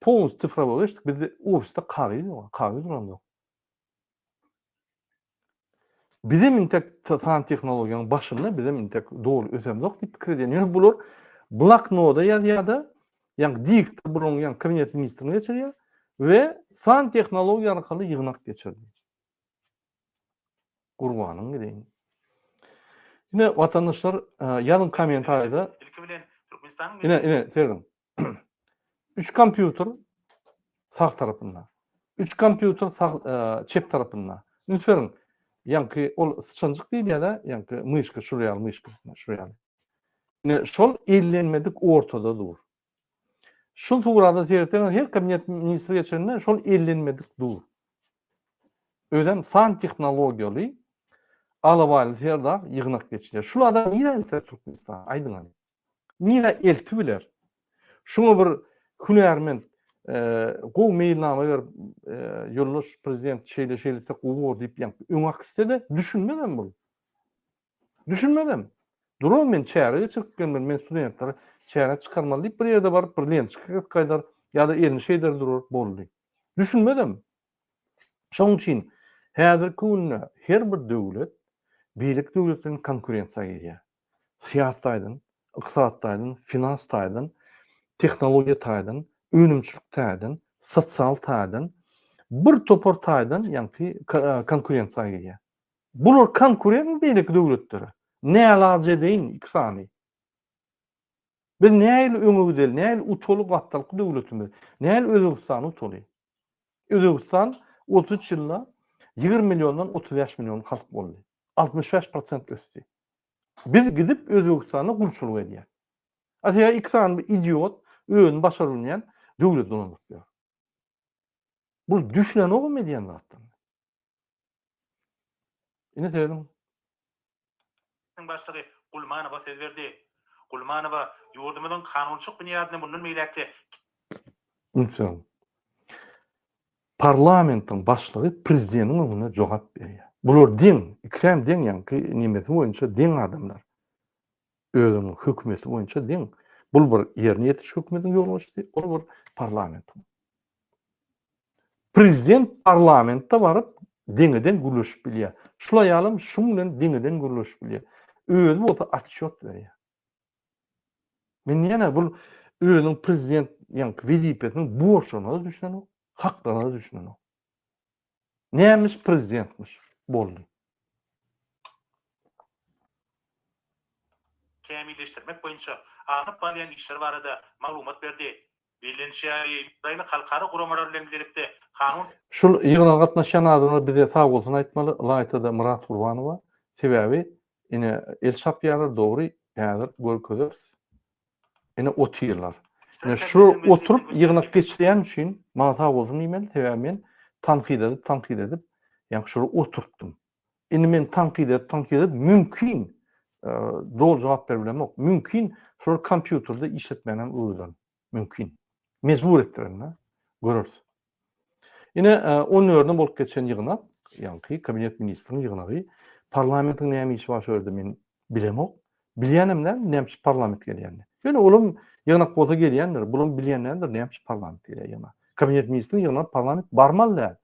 polnusy cyfrowoý geçdik. Bizde ofisde kagyz ýok, kagyz duran ýok. Bizem intek san tehnologiýanyň başynda bizem intek doly ösemzok diýip pikir edýän. Ýöne bular bloknoda ýazýar-da, ýaňky diktor bularyň ýaňky kabinet ministrini geçirýär we san tehnologiýa arkaly ýygnak geçirdi. Gurbanyň gideýin. Ine watandaşlar ýazyň kommentariýada. Ilki bilen Türkmenistanyň Ine ine serediň. 3 kompýuter sag tarapynda. 3 kompýuter sag çep tarapynda. Üns beriň. Ýaňky ol syçanjyk diýilýär-de, ýaňky myşka şul ýaly myşka, şul ýaly. Ine şol ellenmedik ortada dur. Şul surada seretseňiz her kabinet ministri geçende şol ellenmedik dur. Özem san tehnologiýaly Alabaýly Serdar ýygnak geçirýär. Şul adam nirä elter Türkmenistany? Aýdyň hany. Nirä elti biler? Şuňa bir hünärment gowy meýilnama berip ýoldaş prezident şeýle şeýle etsek gowy bolar diýip ýaňky öňe akytsa-da düşünmezem bul. Düşünmezem. Durar men çäre geçirip gelmeli, men studentleri çärä çykarmaly diýip bir ýerde baryp bir lençka kesip gaýdar ýa-da elini şeýder durar boldy. Düşünmezem. Şonuň üçin häzirki günde her bir döwlet beýleki döwlet bilen konkurensiýa girýär. Syýasy taýdan, ykdysady taýdan, finans taýdan, tehnologiýa taýdan, önümçilik taýdan, sosial taýdan, bir topar taýdan ýaňky konkurensiýa girýär. Bular konkurentmi beýleki döwletlere? Nälaç edeýin iki sany. Biz nähili öňe gideli, nähili utaly gapdalky döwletimiz, nähili Özbegistany utaly? Özbegistan 33 ýylda 20 milliondan 35 million halk boldy. 65 prosent ösdi. Biz gidip Özbegistanda gulçulyk edýäs. A sebäbi iki sany bir idiot özüni başaryp bilmeýän döwlet dolandyryp ýör. Bul düşünenogam edýän zatlaryna. Ine serediň. Başlygy Gulmanowa söz berdi. Gulmanowa ýurdumyzyň kanunçylyk binýadyny mundan beýläk-de. Üns beriň. Parlamentiň başlygy prezidentiň öňünde jogap berýär. Bular deň, ikisem deň ýaňky nemesi boýunça deň adamlar. Özüniň hökümeti boýunça deň. Bul bir ýerine ýetiriş hökümetiniň ýolbaşçysy, ol bir parlamentiň. Prezident parlamentde baryp deňeden gürleşip bilýär. Şul aýalam şuň bilen deňeden gürleşip bilýär. Özi bolsa otçýot berýär. Men diýýän-ä bul özüniň prezident ýaňky wezipesiniň borçlaryna-da düşünenok, haklaryna-da düşünenok. Nämiş prezidentmiş boldy. Kämilleşdirmek boýunça alnyp barylýan işler barada maglumat berdi. Bellenişi ýaly, Ýaýly halkara guramalar bilen bilelikde kanun. Şul ýygnaga gatnaşýan adamlar bize sag bolsun aýtmaly, ylaýta-da Myrat Gurbanowa. Sebäbi ine el çapýarlar dogry, häzir görkezeris. Ine otyrlar. Ine şular oturyp ýygnak geçirýän üçin maňa sag bolsun diýmeli, sebäbi men tankyt edip, tankyt edip, ýaňky şulary oturtdym. Indi men tankyt edip, tankyt edip mümkin doly jogap berip bilemok. Mümkin şular kompýuterde işletmäni hem öwrederin. Mümkin. Mejbur etdirin-de. Göreris. Ine on dördüne bolup geçen ýygnak, ýaňky kabinet ministriň ýygnagy. Parlamentiň näme işi bar şu ýerde men bilemok. Bilýänem däl, näme üçin parlament gelýänini. Ýöne olam ýygnak bolsa gelýändir, bulam bilýän däldir näme üçin parlament gelýär ýygnaga. Kabinet ministriň ýygnagyna parlament barmaly däl.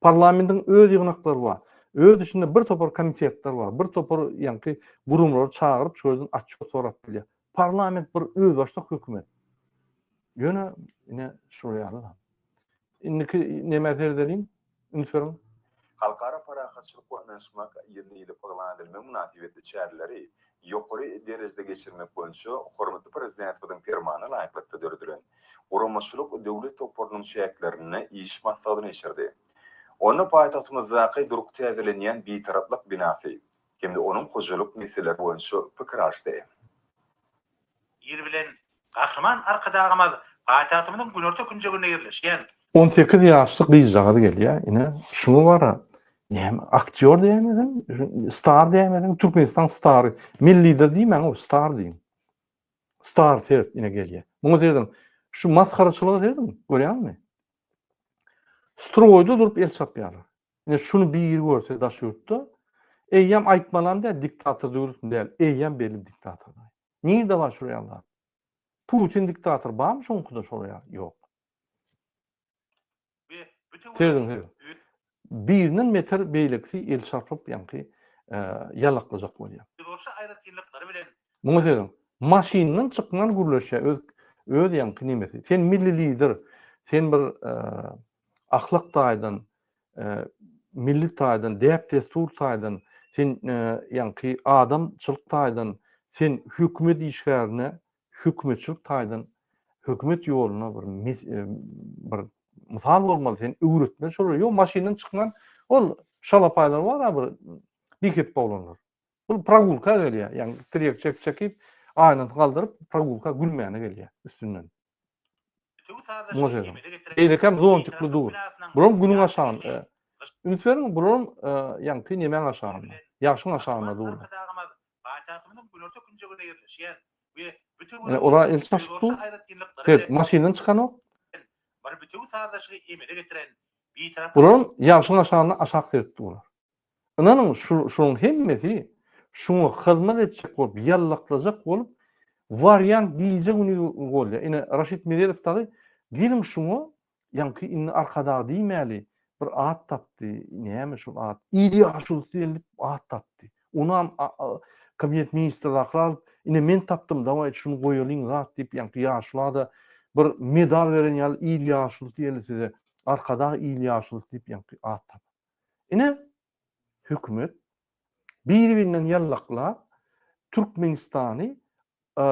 Parlamentiň öz ýygnaklary bar. Öz içinde bir topar komitetler bar. Bir topar ýaňky gurumlary çagyryp şu ýerden otçýot sorap bilýär. Parlament bir özbaşdak hökümet. Ýöne ine şular ýaly zat. Indiki nämä seredeliň? Üns beriň. Halkara parahatçylyk we ynanyşmak ýyly diýlip yglan edilmegi mynasybetli çäreleri ýokary derejede geçirmek boýunça hormatly Prezidentimiziň Permanyna laýyklykda döredilen Guramaçylyk döwlet toparynyň çäklerinde iş maslahatyny geçirdi. Onda paýtagtymyzdaky durky täzelenýän Bitaraplyk binasy hem-de onuň hojalyk meseleleri boýunça pikir alyşdy. Ir bilen Gahryman Arkadagymyz paýtagtymyzyň günorta künjeginde ýerleşýän. 18 ýaşly gyzjagaz gelýär, ine, şuňa bara, näme, aktýor diýäýmeseň, star diýäýmeseň, Türkmenistan stary, milli lider diýmäň, o star diýiň. Star seret, ine gelýär. Muňa serediň, şu masgaraçylyga serediň, görýäňmi? Stroýda durup el çapýarlar. Ine şuny biri görse daş ýurtda, eýýäm aýtmalam däl, diktator döwletmi däl, eýýäm belli diktator. Nirde bar şular ýaly zat? Putin diktator barmy şoňkyda şolar ýaly? Ýok. Serediň serediň. Birinden beter beýlekisi el çarpyp ýaňky ýalaklajak bolýar. Muňa serediň. Maşyndan çykman gürleşýär öz öz ýaňky nemesi. Sen milli lider, sen bir ahlak taýdan milli taýdan, däp-dessur taýdan, sen ýaňky adamçylyk taýdan, sen hökümet işgärine hökümetçilik taýdan hökümet ýoluna bir bir mysal bolmaly, sen öwretmeli şolary. Ýok, maşyndan çykman, ol şalapaýlar bar-a bir bihepbe oglanlar. Bul progulka gelýär, ýagny tirýek çek çekip, aýnasyny galdyryp, progulka gülmäne gelýär üstünden. Muňa serediň. Beýlekem zontikli dur. Bulam günüň aşagynda. Üns beriň, bulam ýaňky nemäň aşagynda. Ýagşyň aşagynda durlar. Ine, olar el çaşyp dur. Seret, maşyndan çykanok. Bularam ýagşyň aşagynda aşak seredip durlar. Ynanyň şu şunuň hemmesi şuňa hyzmat etjek bolup ýallaklajak bolup warýan gije gündiz bolýar. Ine Raşid Meredow dagy geliň şuňa ýaňky indi Arkadag diýmäli bir at tapdy näme şol at il ýaşulusy diýen diýip at tapdy. Onam kabinet ministrdakylar alyp ine men tapdym dawaý şuny goýalyň zat diýip ýaňky ýaşula-da bir medal beren ýaly il ýaşulusy diýeli size Arkadag il ýaşulusy diýip ýaňky at tapyp. Ine, hökümet bir-birinden ýallaklap, Türkmenistany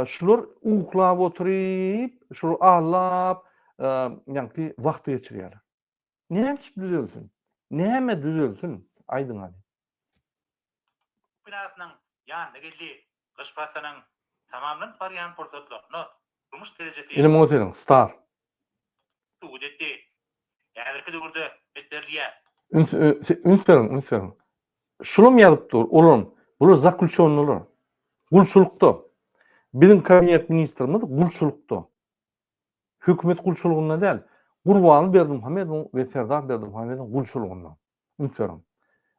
şular uklap oturyp, şular allap, ýaňky wagty geçirýärler. Näme üçin düzelsin? Näme düzelsin? Aýdyň hany. Binasynyň ýanyna geldi. Gyş paslynyň tamamlanyp barýan pursatlarynda durmuş derejesi. Ine muňa serediň, star. Subut etdi. Häzirki döwürde berilýär. Üns üns beriň, üns beriň. Şulam ýazyp dur, olam. Bular zaklýuçennylar. Gulçulykda. Biziň kabinet ministrimiz gulçulykda. Hökümet gulçulygynda däl. Gurbanguly Berdimuhamedowyň we Serdar Berdimuhamedowyň gulçulygynda. Üns beriň.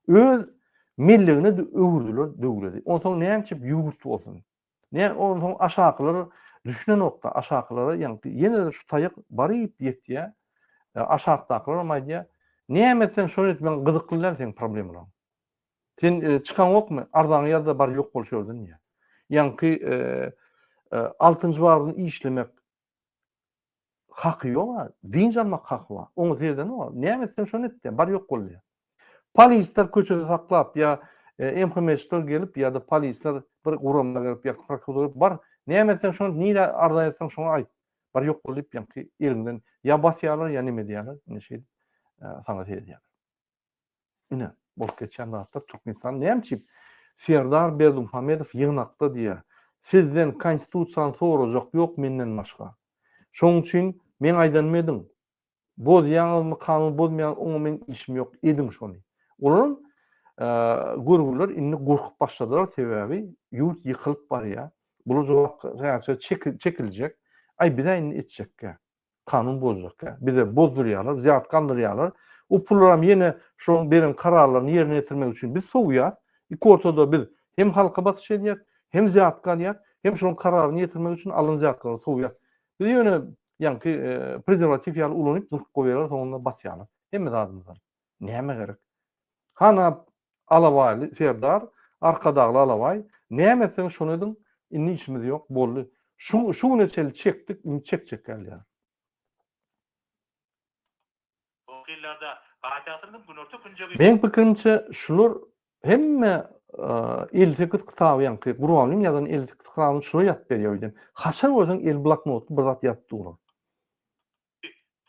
Öz mellegine öwürdiler döwledi. Onsoň näme üçin ýurt bolsun? Ne onsoň aşakylar düşünenokda, aşakylara ýaňky ýene-de şu taýak baryp ýetýär. E, aşakdakylar hem aýdýar, näme etseň şony et, maňa gyzykly däl seň problemalaryň. Sen e, çykaňokmy? Arzaňy ýaz-da bar ýok bol şu ýerden diýýär. Ýaňky e, e, altynjy baryny işlemek Haky ýog-a, dynç almak haky bar. Oňa seredenok-a. Näme etseň şony et diýýär, bar ýok bol diýýär. Polisler köçede saklap ýa MHM-çiler gelip ýa-da polisler bir gurama gelip ýa prokuratura gelip bar, näme etseň şony et, nirä arza ýazsaň şoňa aýt. Bar ýok bol diýip ýaňky eliňden ýa basýarlar ýa neme edýärler. Ine şeýdip saňa seredýärler. Ine, bolup geçýän zatlar Türkmenistan näme üçin Serdar Berdimuhamedow ýygnakda diýýär, sizden konstitusiýany sorajak ýok menden başga. Şonuň üçin meň aýdanymy ediň. Bozýaňyzmy kanun bozmaýaňyz oňa meň işim ýok ediň şony. Olaram görgüliler indi gorkup başladylar sebäbi ýurt ýykylyp barýar. Bular jogapkärçilige çekiljek. Aý bizä indi etjekkä. Kanun bozjakkä. Bize bozdurýarlar, wzýatka aldyrýarlar. O pullaram ýene şoň beren kararlaryny ýerine ýetirmek üçin biz sowýas. Iki ortada biz hem halka basyş edýäs, hem wzýatka alýas, hem şoň kararyny ýetirmek üçin alan wzýatkalary sowýas. Biz ýöne ýaňky prezerwatiw ýaly ulanyp zyňyp goýýarlar, soňunda basýarlar. Hemme zadymyzy alyp. Nämä gerek? Hana Alabaýly serdar, Arkadagly Alabaý, näme etseňiz şony ediň, indi işimiz ýok, boldy. Şu şu güne çenli çekdik, indi çekjek gelýär. Soňky ýyllarda paýtagtymyzyň günorta künjegi. Meň pikirimçe şular hemme 58 kitaby ýaňky Gurbangulyň ýazan 58 kitabyny şular ýazyp berýär öýdýän. Haçan görseň eli bloknotly bir zat ýazyp durar.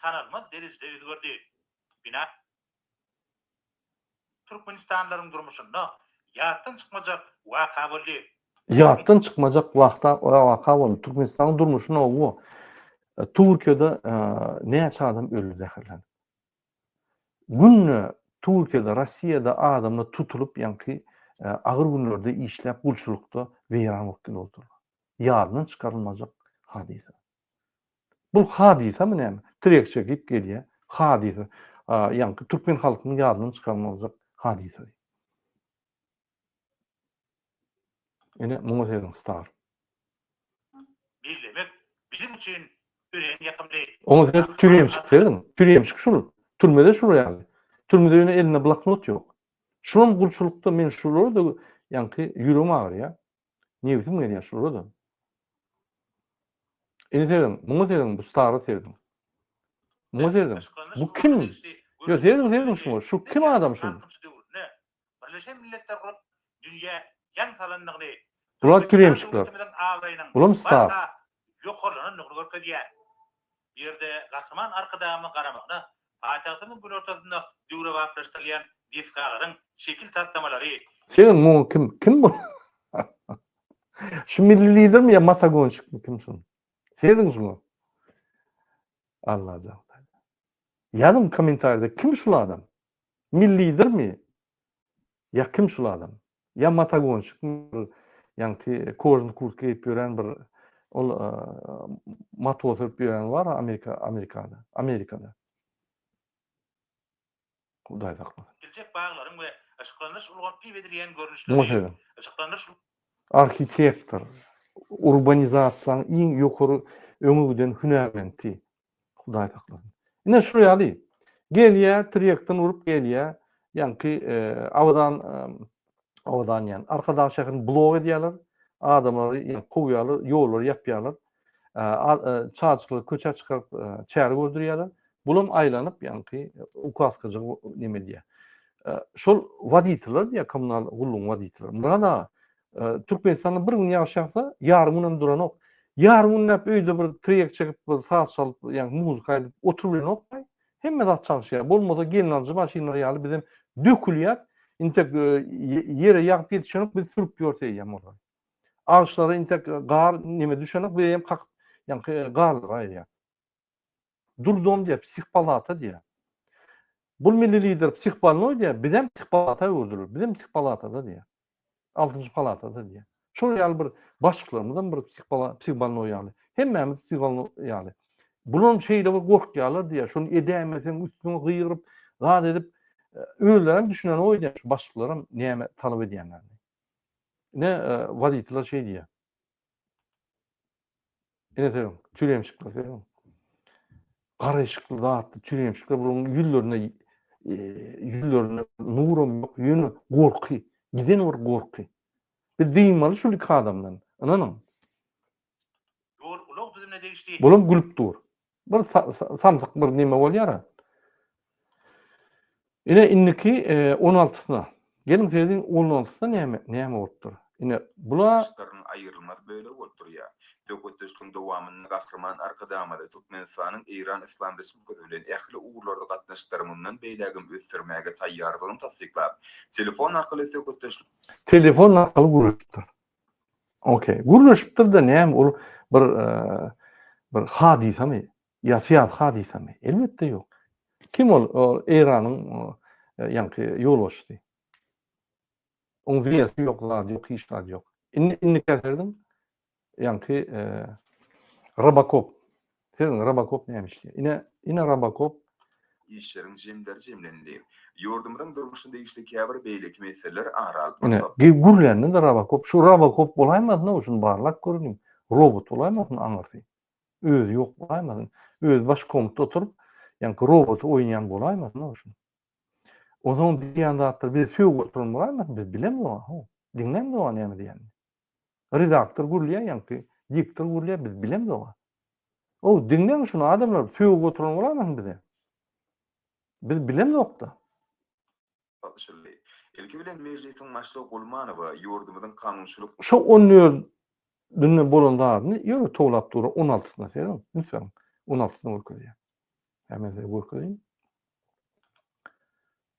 Tanalmaz derejede özgerdi. Bina Türkmenistanlylaryň durmuşynda ýatdan çykmajak waka boldy. Ýatdan çykmajak waka boldy. Türkmenistanyň durmuşynda owo. Türkiýede näçe adam öldi zäherlenip. Günde Türkiýede, Rossiýada adamlar tutulyp ýaňky agyr günlerde işläp gulçulykda weýran bolup gidip otyrlar. Ýadyndan çykarylmajak hadysa. Bul hadysamy näme? Trek çekip gelýär. Hadysa. Ýaňky türkmen halkynyň ýadyndan çykarmaljak hadysasy. Ine muňa serediň star. Bellemek biziň üçin örän ýakymly. Oňa seret türemşik serediň. Türemşik şul. Türmede şul ýaly. Türmede ýöne elinde bloknot ýok. Şulam gulçulykda men şulara-da ýaňky ýüregim agyrýar. Nebsim gelýär şulara-da. Indi serediň, muňa serediň, bu stara serediň. Muňa serediň. Bu kim? Ýok, serediň, serediň şuňa. Şu kim adam şu? Birleşen Milletler Guramasy dünýä ýaň salandygyny, Bular Türkmenistan türemşikler. döwletimiziň abraýynyň Bulam star. barha ýokarlanandygyny görkezýär. Bu ýerde Gahryman Arkadagymyzyň garamagyna paýtagtymyzyň günortasynda döwrebaplaşdyrylýan desgalaryň şekil taslamalary, Serediň muňa kim? Kim bu? Şu milli lidermi ýa matagonşikmi kim şu? Serediň şuňa. Allajan. Ýazyň kommentariýada kim şul adam? Milli lidermi? Ýa kim şul adam? Ýa matagonşikmi bir ýaňky kožny kurtka geýip ýören bir ol motor sürüp ýören bar Amerika Amerikada. Amerikada. Hudaý saklasyn. Geljek baglaryň we yşyklandyryş ulgamynyň edilýän Muňa görnüşleri, serediň. yşyklandyryş Arhitektor, urbanizasiýanyň iň ýokary öňe giden hünärmenti. Hudaý saklasyn. Ine şu ýaly. Gelýär, tirýekden urup gelýär. Ýaňky Abadan Abadan diýen Arkadag şäherini blok edýärler. Adamlary kowýarlar, ýollary ýapýarlar. Çaçyklary köçä çykaryp çäre gördürýärler. Bulam aýlanyp ýaňky ukaskajygy neme edýär. Şol woditeller diýýär, kommunal gullugyň woditelleri. Myrat aga, Türkmenistanda bir gün ýagyş ýagsa, ýarym günem duranok. Ýarym günläp öýde bir trek çekip, bir saz çalyp, ýaňky muzika aýdyp oturybilenok. Hemme zat çalyşýar. Bolmasa gelnalyjy maşynlar ýaly bizem dökülýäs. Intek ýere ýagyp ýetişenok, biz sürüp ýörse eýýäm olary. Agaçlara intek gar neme düşenok, biz eýýäm kakyp, ýaňky garlary aýyrýas. Durdom diýýär, psihpalata diýýär. Bul milli lider psihbolnoý diýýär, bizem psihpalata öwürdiler, bizem psihpalatada diýýär. Altynjy palatada diýýär. Şol ýaly bir başlyklarymyzam bir psihbolnoý ýaly. Hemmämiz psihbolnoý ýaly. Bulam şeýle bir gorkýarlar diýýär. Şony edäýmeseň üstüňe gygyryp, zat edip, özlerem düşünenok öýdýän şu başlyklaram näme talap edýänlerini. Ine, woditeler şeý diýýär. Ine serediň, türemşikler serediň. Garaýşykly zatly türemşikler bularyň ýüzlerinde ýüzlerinde nuram ýok, ýöne gorky, giden bir gorky. Biz dynmaly şul iki adamdan, ynanyň. Ýol ulag düzümine degişli. Bulam gülüp dur. Bir samsyk bir neme bolýar-a. Ine indiki on altysyna. Geliň serediň on altysyna näme näme bolupdyr. Ine bula Daşlaryň aýrylmaz bölegi bolup durýar. Söhbetdeşligiň dowamynda Gahryman Arkadagymyz Türkmenistanyň Eýran Yslam Respublikasy bilen ähli ugurlarda gatnaşyklary mundan beýlägem ösdürmäge taýýardygyny tassyklap, telefon arkaly söhbetdeşlik. Telefon arkaly gürleşipdir. Okey. Gürleşipdir-de näme ol bir bir hadysamy ýa syýasy hadysamy? Elbetde ýok. Kim ol? Eýranyň ýaňky ýolbaşçysy. Oň wesi ýok, zady ýok, hiç zady ýok. Indi indi serediň. Ýaňky Robocop. Serediň Robocop näme işleýär. Ine, ine Robocop. Işleriň jemleri jemlenildi. Ýurdumyzyň durmuşyna degişli käbir beýleki meseleler ara alyp Ine, gürlände-de Robocop. Şu Robocop bolaýmasyn-ow, şuny barlap göreliň. Robot bolaýmasyn aňyrsy. Özi ýok bolaýmasyn. Özi baş komnatda oturyp, ýaňky roboty oýnaýan bolaýmasyn-ow şuny. Onsoň diýýän zatlar bize sögüp oturan bolaýmasyn, biz bilemzok-a, how. Diňlämzok-a näme diýýänini. Redaktor gürleýär ýaňky, diktor gürleýär, biz bilemzok-a. Ow, diňläň şuny adamlar, sögüp oturan bolaýmasyn bize. Biz bilemzok-da. Tabşyryldy. Ilki bilen Mejlisiň Başlygy Gulmanowa ýurdumyzyň kanunçylyk. Şo on dördünde bolan zadyny ýöne towlap dur, on altysyna serediň, üns beriň, on altysyny görkezýär. Hä men size görkezeýin.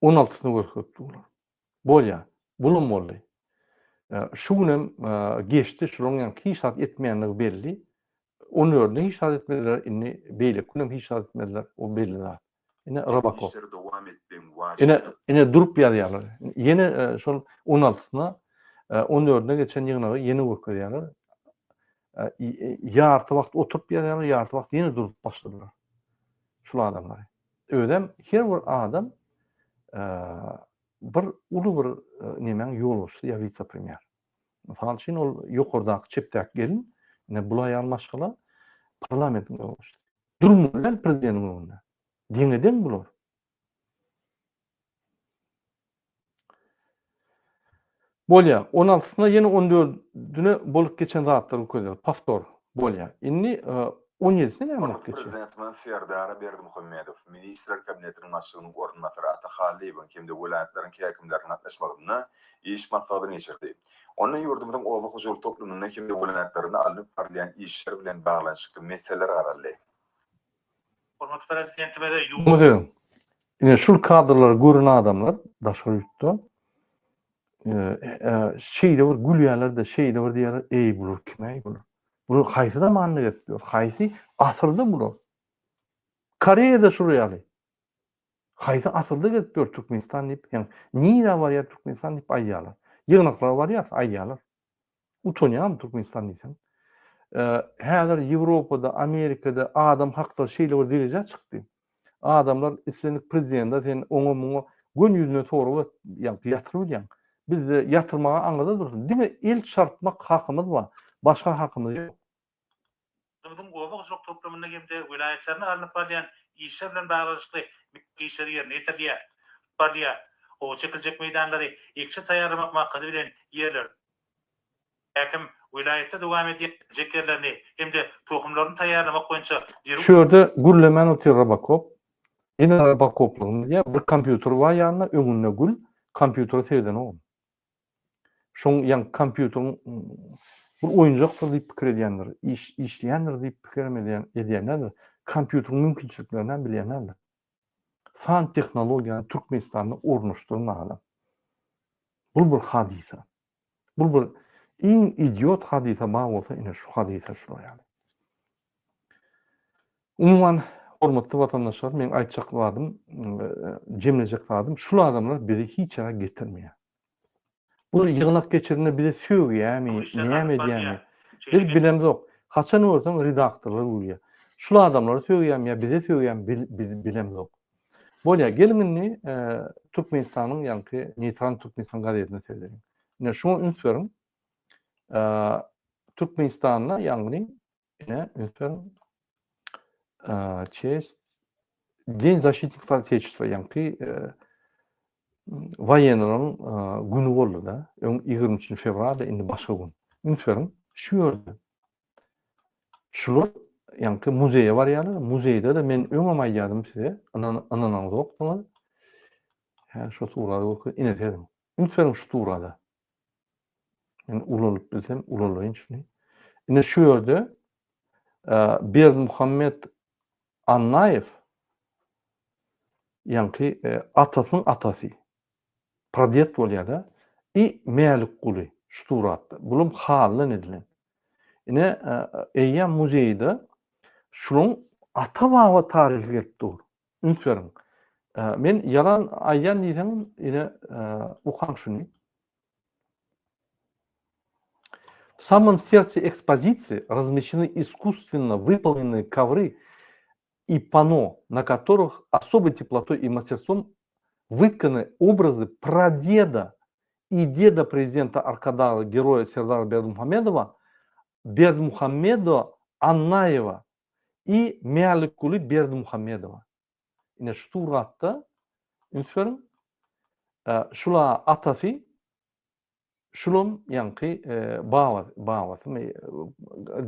On altysyny görkezip durlar. Bolýar. Bulam boldy. Şu günem geçdi, şularyň ýaňky hiç zat etmeýändigi belli. On dördünde hiç zat etmediler, indi beýleki günem hiç zat etmediler, o belli zat. Ine Robocop. Işleri dowam etmegiň Ine, wajypdygy. ine durup ýazýarlar. Ýene şol on altysyna, on dördüne geçen ýygnagy ýene görkezýärler. Ýarty wagt oturyp ýazýarlar, ýarty wagt ýene durup başladylar. Şul adamlary. Özem her bir adam bir uly bir nemäň ýolbaşçysy ýa wise-premýer. Mysal üçin ol ýokardaky çepdäki gelin, ine bul aýal maşgala parlamentiň ýolbaşçysy. Durmaly däl prezidentiň öňünde. Deňe-deň bular. Bolýar. On altysyna ýene on dördüne bolup geçen zatlary görkezýär. Powtor. Bolýar. Indi on ýedisine näme bolup Hormatly geçýär? Prezidentimiz Serdar Berdimuhamedow Ministrler Kabinetiniň Başlygynyň orunbasary Ata Hallyýewiň hem-de welaýatlaryň häkimleriniň gatnaşmagynda iş maslahatyny geçirdi. Onda ýurdumyzyň oba hojalyk toplumynda hem-de welaýatlarynda alnyp barylýan işler bilen baglanyşykly meseleler garaldy. Hormatly Prezidentimize ýurt. Munuň ine şul kadrlary gören adamlar daşary ýurtda şeýle bir gülýärler-de, şeýle bir diýýärler, eý bular kim-äý bular? Bular haýsy zamanda gezip ýör? Haýsy asyrda bular? Koreýada şular ýaly. Haýsy asyrda gezip ýör Türkmenistan diýip, ýagny nirä barýar Türkmenistan diýip aýdýarlar. Ýygnaklara barýas, aýdýarlar. Utanýaryn Türkmenistan diýseň. Häzir Ýewropada, Amerikada adam haklary şeýle bir derejä çykdy. Adamlar islendik prezidente sen oňa muňa göni ýüzüne sorag berip, ýagny ýatyryp bilýäň. Bizde ýatyrmaga aňyrda dursun, diňe el çarpmak hakymyz bar, başga hakymyz ýok. Ýurdumyzyň oba hojalyk toplumynda hem-de welaýatlarynda alnyp barylýan işler bilen baglanyşykly möhüm işler ýerine ýetirilýär. Barylýar. Gowy çekiljek meýdanlary ekişe taýýarlamak maksady bilen ýerleri Häkim welaýatda dowam edýän jek ýerlerini hem-de tohumlaryny taýýarlamak boýunça zerur. Şu ýerde gürlemän otyr Robocop. Ýene Robocoplygyny bilýär. Bir kompýuter bar ýanynda, öňünde gül, kompýutere seredenogam. Şoň ýaňky kompýuteriň bir oýunjakdyr diýip pikir edýändir, iş işleýändir diýip pikirem edýän edýänlerdir. Kompýuteriň mümkinçiliklerini hem bilýän däldir. San tehnologiýany Türkmenistanda ornaşdyran adam. Bul bir hadysa. Bul bir iň idiot hadysa bar bolsa ine şu hadysa şular ýaly. Umuman hormatly watandaşlar meň aýtjak zadym jemlejek zadym şul adamlar bizi hiç ýere getirmeýär. Bular ýygnak geçirende bize sögýärmi, näme edýärmi? Biz bilemzok. Haçan görseň redaktorlar gülýär. Şul adamlara sögýärmi ýa bize sögýärmi biz bilemzok. Bolýar, geliň indi Türkmenistanyň ýaňky Neýtral Türkmenistan gazetine seredeliň. Ine şuňa üns beriň. Türkmenistanda ýagny ine üns beriň. Çest День защитников Отечества ýaňky waýenlaryň güni boldy-da. Öň 23 fewralda, indi başga gün. Üns beriň, şu ýerde Şular ýaňky muzeýe barýarlar. Muzeýde-de men öňem aýdýardym size, ynanaňzokdyňyz. Hä, şu surada görkez, ine serediň. Üns beriň şu surada. Men ulalyp bilsem, ulalaýyn şuny. Ine şu ýerde. Berdimuhamet Annaýew ýaňky atasynyň atasy, praded bolýar-da, i Mälikguly şu suratda. Bulam halydan edilen. Ine, eýýäm muzeýde şularyň ata-baba taryhy gelip dur. Üns beriň. Men ýalan aýdýan diýseňem, ine, okaň şuny. В самом сердце экспозиции размещены искусственно выполненные ковры и панно, на которых особой теплотой и мастерством вытканы образы прадеда и деда президента Аркадага, героя Сердара Бердымухамедова, Бердымухамеда Аннаева и Mälikguly Berdimuhamedowa. Ine şu suratda üns beriň. Şula atasy, şulam ýaňky baba, babasymy,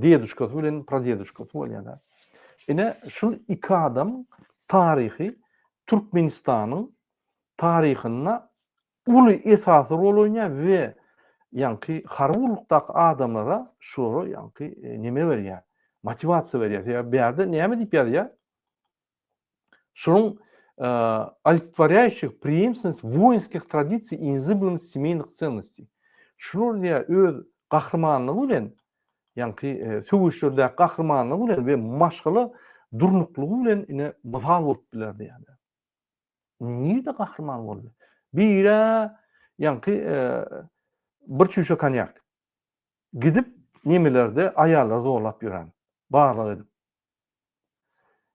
deduşkasy bilen pradeduşkasy bolýar. Ine şul iki adam taryhy Türkmenistanyň taryhynda uly esasy rol oýnaýar we ýaňky harby gullukdaky adamlara şulara ýaňky neme berýär, motiwasiýa berýär. Sebäbi bärde näme diýip ýazýar? Şunuň олицетворяющих преемственность воинских традиций и незыблемость семейных ценностей. Şular diýýär öz gahrymanlygy bilen, ýaňky söweşlerdäki gahrymanlygy bilen we maşgala durnuklygy bilen ine mysal bolup biler diýýär. Nirede gahryman boldy? Biri ýaňky bir çüýşe konýak. Gidip nemelerde aýallary zorlap ýören, barlag edip.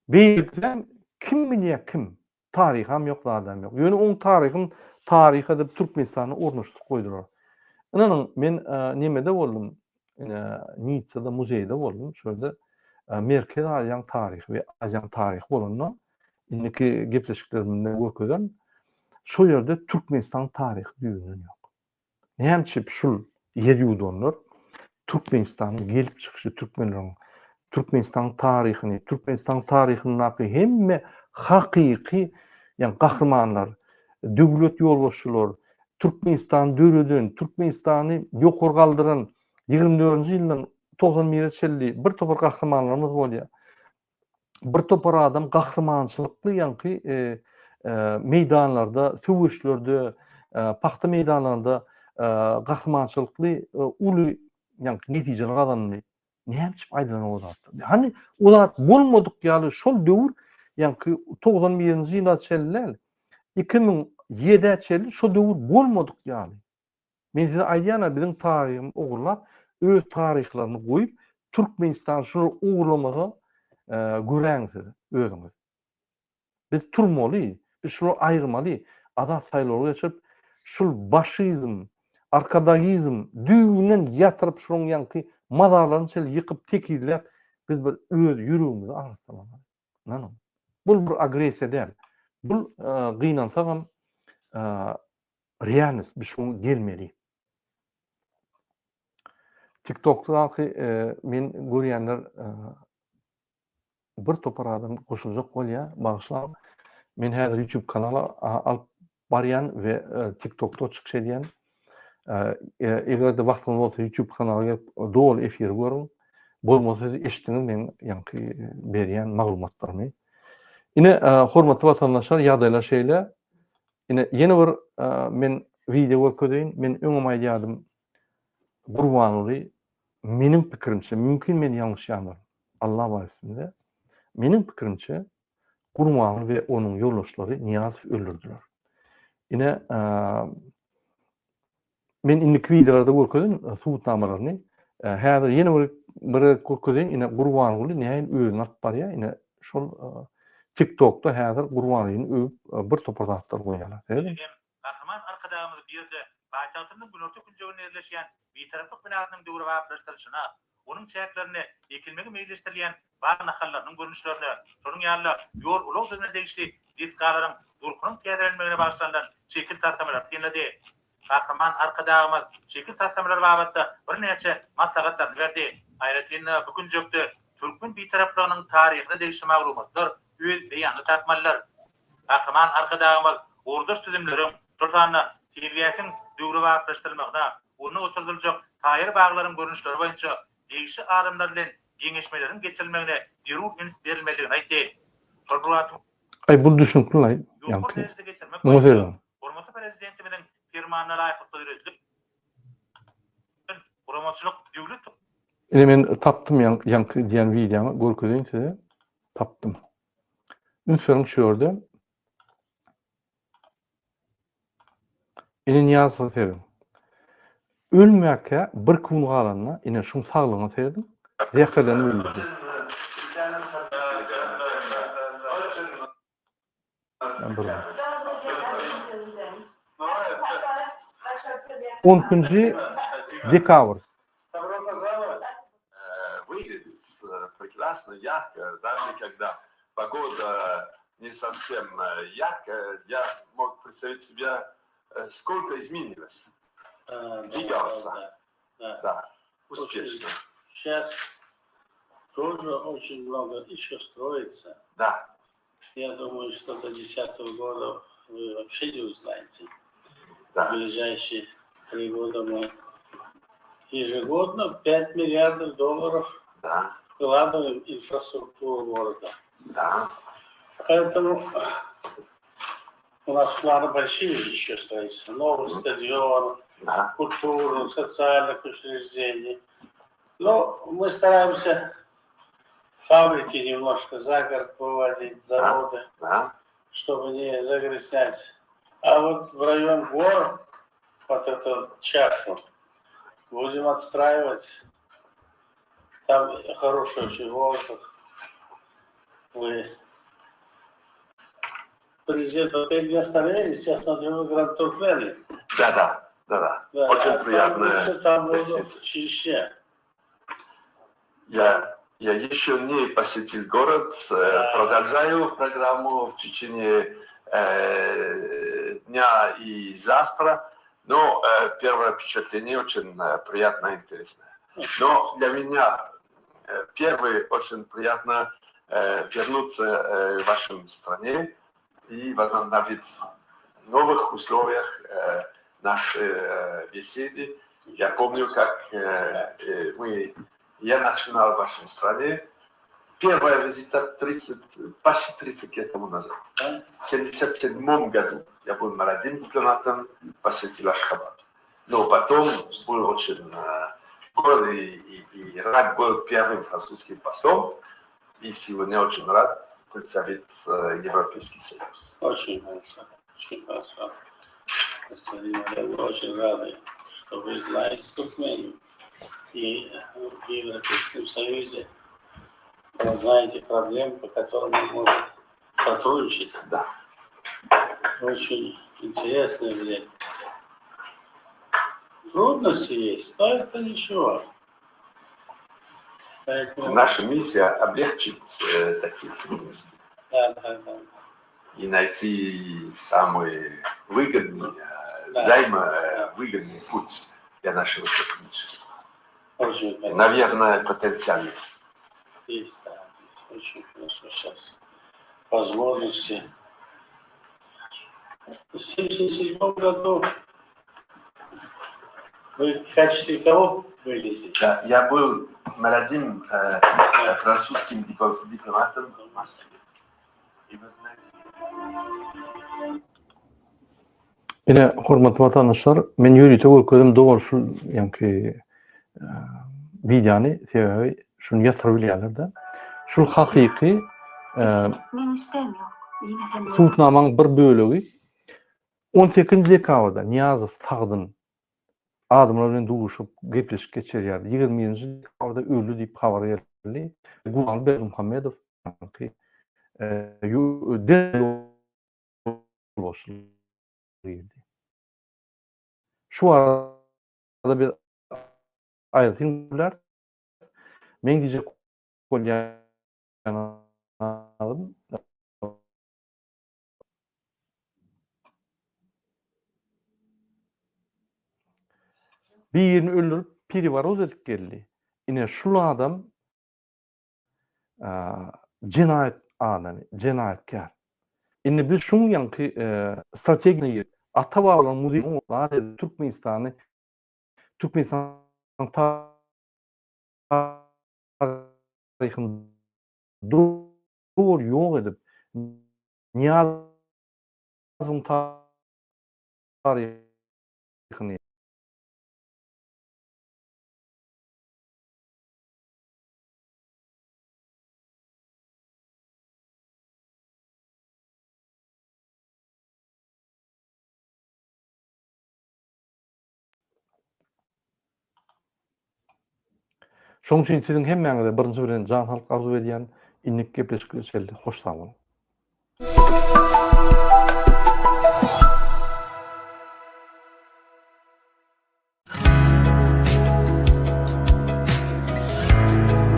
Beýlekisem kim bilýär kim? Taryham ýok, zadam ýok. Ýöne oň taryhyn taryh edip Türkmenistanda ornaşdyryp goýdular. Ynanyň, men nemede boldum, Nitsada muzeýde boldum. Şo ýerde Merkezi Aziýanyň taryhy we Aziýanyň taryhy bolanda Indiki gepleşiklerimde görkezerin. Şo ýerde Türkmenistanyň taryhy düýbünden ýok. Näme üçin şul ýer ýuwdanlar Türkmenistanyň gelip çykyşy, türkmenleriň Türkmenistanyň taryhyny, Türkmenistanyň taryhyndaky hemme hakyky, ýagny gahrymanlar, döwlet ýolbaşçylar, Türkmenistany döreden, Türkmenistany ýokary galdyran ýigrimi dördünji ýyldan 91 bire çenli bir topar gahrymanlarymyz bolýar. bir topar adam gahrymançylykly ýaňky meýdanlarda, söweşlerde, pagta meýdanlarynda gahrymançylykly uly ýaňky netijeler gazandy. Näme üçin aýdylan o zatlar? Hany o zat bolmadyk ýaly şol döwür ýaňky 91-nji ýyla çenli däl, 2007-ä çenli şo döwür bolmadyk ýaly. Men size aýdýan-a biziň taryhymy ogurlap, öz taryhlaryny goýup, Türkmenistan şulary ogurlamasa göräýiň siz özüňiz. Biz turmaly, biz şulary aýyrmaly, azat saýlawlar geçirip, şul başizm, arkadagizm düýbünden ýatyryp şularyň ýaňky mazarlaryny şeýle ýykyp tekizläp biz bir öz ýüregimizi arassalamaly. Ynanyň. Bul bir agressiýa däl. Bul gynansagam Realnost biz şoňa gelmeli. TikTokdaky men görýänler bir topar adam goşuljak bolýar, bagyşlaň. Men häzir YouTube kanala alyp barýan we TikTokda çykyş edýän. Eger-de wagtyňyz bolsa YouTube kanala gelip doly efiri görüň. Bolmasa siz eşitdiňiz meň ýaňky berýän maglumatlarymy. Ine, hormatly watandaşlar, ýagdaýlar şeýle. Ine, ýene bir men wideo görkezeýin. Men öňem aýdýardym, Gurbanguly meniň pikirimçe, mümkin men ýalňyşýandyryn, Alla bar üstümde. Meniň pikirimçe, Gurbanguly we onuň ýoldaşlary Nyýazowy öldürdiler. Ine, Men indiki wideolarda görkezeýin subutnamalaryny. Häzir ýene bir bir gezek görkezeýin. Ine Gurbanguly nähili özüni alyp barýar. Ine şol TikTokda häzir Gurbangulyny öwüp bir topar zatlar goýýarlar. Serediň. Şeýle hem Gahryman Arkadagymyz bu ýerde paýtagtymyzyň günorta künjeginde ýerleşýän Bitaraplyk binasynyň döwrebaplaşdyrylyşyna, onuň çäklerinde ekilmegi meýilleşdirilýän bag nahallarynyň görnüşlerine, şonuň ýaly-da ýol-ulag düzümine degişli desgalaryň durkunyň täzelenmegine bagyşlanylan şekil taslamalary synlady. Gahryman Arkadagymyz şekil taslamalary babatda birnäçe maslahatlaryny berdi. Aýratyn-da, bu künjekde türkmen Bitaraplygynyň taryhyna degişli maglumatlar öz beýanyny tapmalydyr. Gahryman Arkadagymyz ugurdaş düzümleriň, şol sanda seýilgähiň döwrebaplaşdyrylmagyna, onda oturdyljak taýýar baglaryň görnüşleri boýunça degişli alymlar bilen. geňeşmeleriň geçirilmegine zerur üns berilmelidigini aýtdy. Şol bir wagtyň Aý bul düşnükli-laý Ýokary ýaňky. derejede geçirmek Muňa boýunça serediň. hormatly Prezidentimiziň Permanyna laýyklykda döredilen Guramaçylyk döwlet Ine men tapdym ýaňky diýen wideomy görkezeýin size. Tapdym. Üns beriň şu ýerde. Ine Nyýazowa serediň. Ölmäkä bir gün galanda ine şuň saglygyna serediň. Zäherlenip öldürdi. On ikinji dekabr. Прекрасно, ярко, даже когда погода не совсем яркая, я мог представить себе, сколько изменилось. Двигался. Да, Да, успешно. Сейчас тоже очень много еще строится. Да. Я думаю, что до 2010 года вы вообще не узнаете. Да. В ближайшие три года мы ежегодно 5 миллиардов долларов Да. вкладываем в инфраструктуру города. Да. Поэтому у нас планы большие еще строительства. Новых стадионов, Да. культурных, социальных учреждений. Но мы стараемся фабрики немножко за город выводить, заводы, Да. чтобы не загрязнять. А вот в район гор, вот эту чашу, будем отстраивать. Там хороший очень воздух. Вы президент отель не остановились, я смотрю, вы Гранд Туркмены. Да, да, да, да. Да, Очень а там приятно. лучше, там воздух чище. Я, я еще не посетил город, э, Да. продолжаю программу в течение э, дня и завтра, но э, первое впечатление очень э, приятное и интересное. Но для меня э, первое очень приятно э, вернуться э, в вашей стране и возобновить в новых условиях э, наши э, беседы. Я помню, как э, э, мы, я начинал в вашей стране. Первая визита 30, почти 30 лет тому назад. Да? В 1977 году я был молодым дипломатом, посетил Ашхабад. Но потом был очень э, горд и, и, и рад был первым французским послом. И сегодня очень рад представить э, Европейский Союз. Очень хорошо, очень хорошо. Господин Олег, мы очень рады, что вы знаете Туркмению и в Европейском Союзе вы знаете проблемы, по которым мы можем сотрудничать. Да. Очень интересное время. Трудности есть, но это ничего. Поэтому, Наша миссия облегчить э, такие трудности да, да, да. и найти самый выгодный, э, Да. взаимовыгодный путь для нашего сотрудничества. Очень хорошо. Наверное, потенциал есть. Есть, да, есть. Очень хорошо сейчас. Возможности. В 1977 году вы в качестве кого были здесь? Да, я был молодым э, э, французским дипло- дипломатом в Москве. И вы знаете, Ine, hormatly watandaşlar, men ýörite görkezdim dogry şul ýaňky wideony, sebäbi şuny ýatyryp bilýärler-de. Şul hakyky subutnamaň bir bölegi 18 dekabrda Nyýazow sagdyn adamlar bilen duşup gepleşik geçirýär. 21-nji dekabrda öldi diýip habar berildi. Gurbanguly Berdimuhamedow ýaňky ýolbaşçylyk girdi. Şu barada biz aýratyn gürlär. Meň diýjek bolýanym birini öldürip pereworot edip geldi. Ine şul adam jenaýat adamy, jenaýatkär. Indi biz şuň ýaňky strategiýa girip, ata-babalaryň muzeýini zat edip Türkmenistany Türkmenistanyň taryhyny. Taryhyny doly ýok edip, Nyýazowyň taryhyny. Şonuň üçin siziň hemmäňize birinji bilen jan saglyk arzuw edýän. Indiki gepleşikde çenli hoş sag boluň.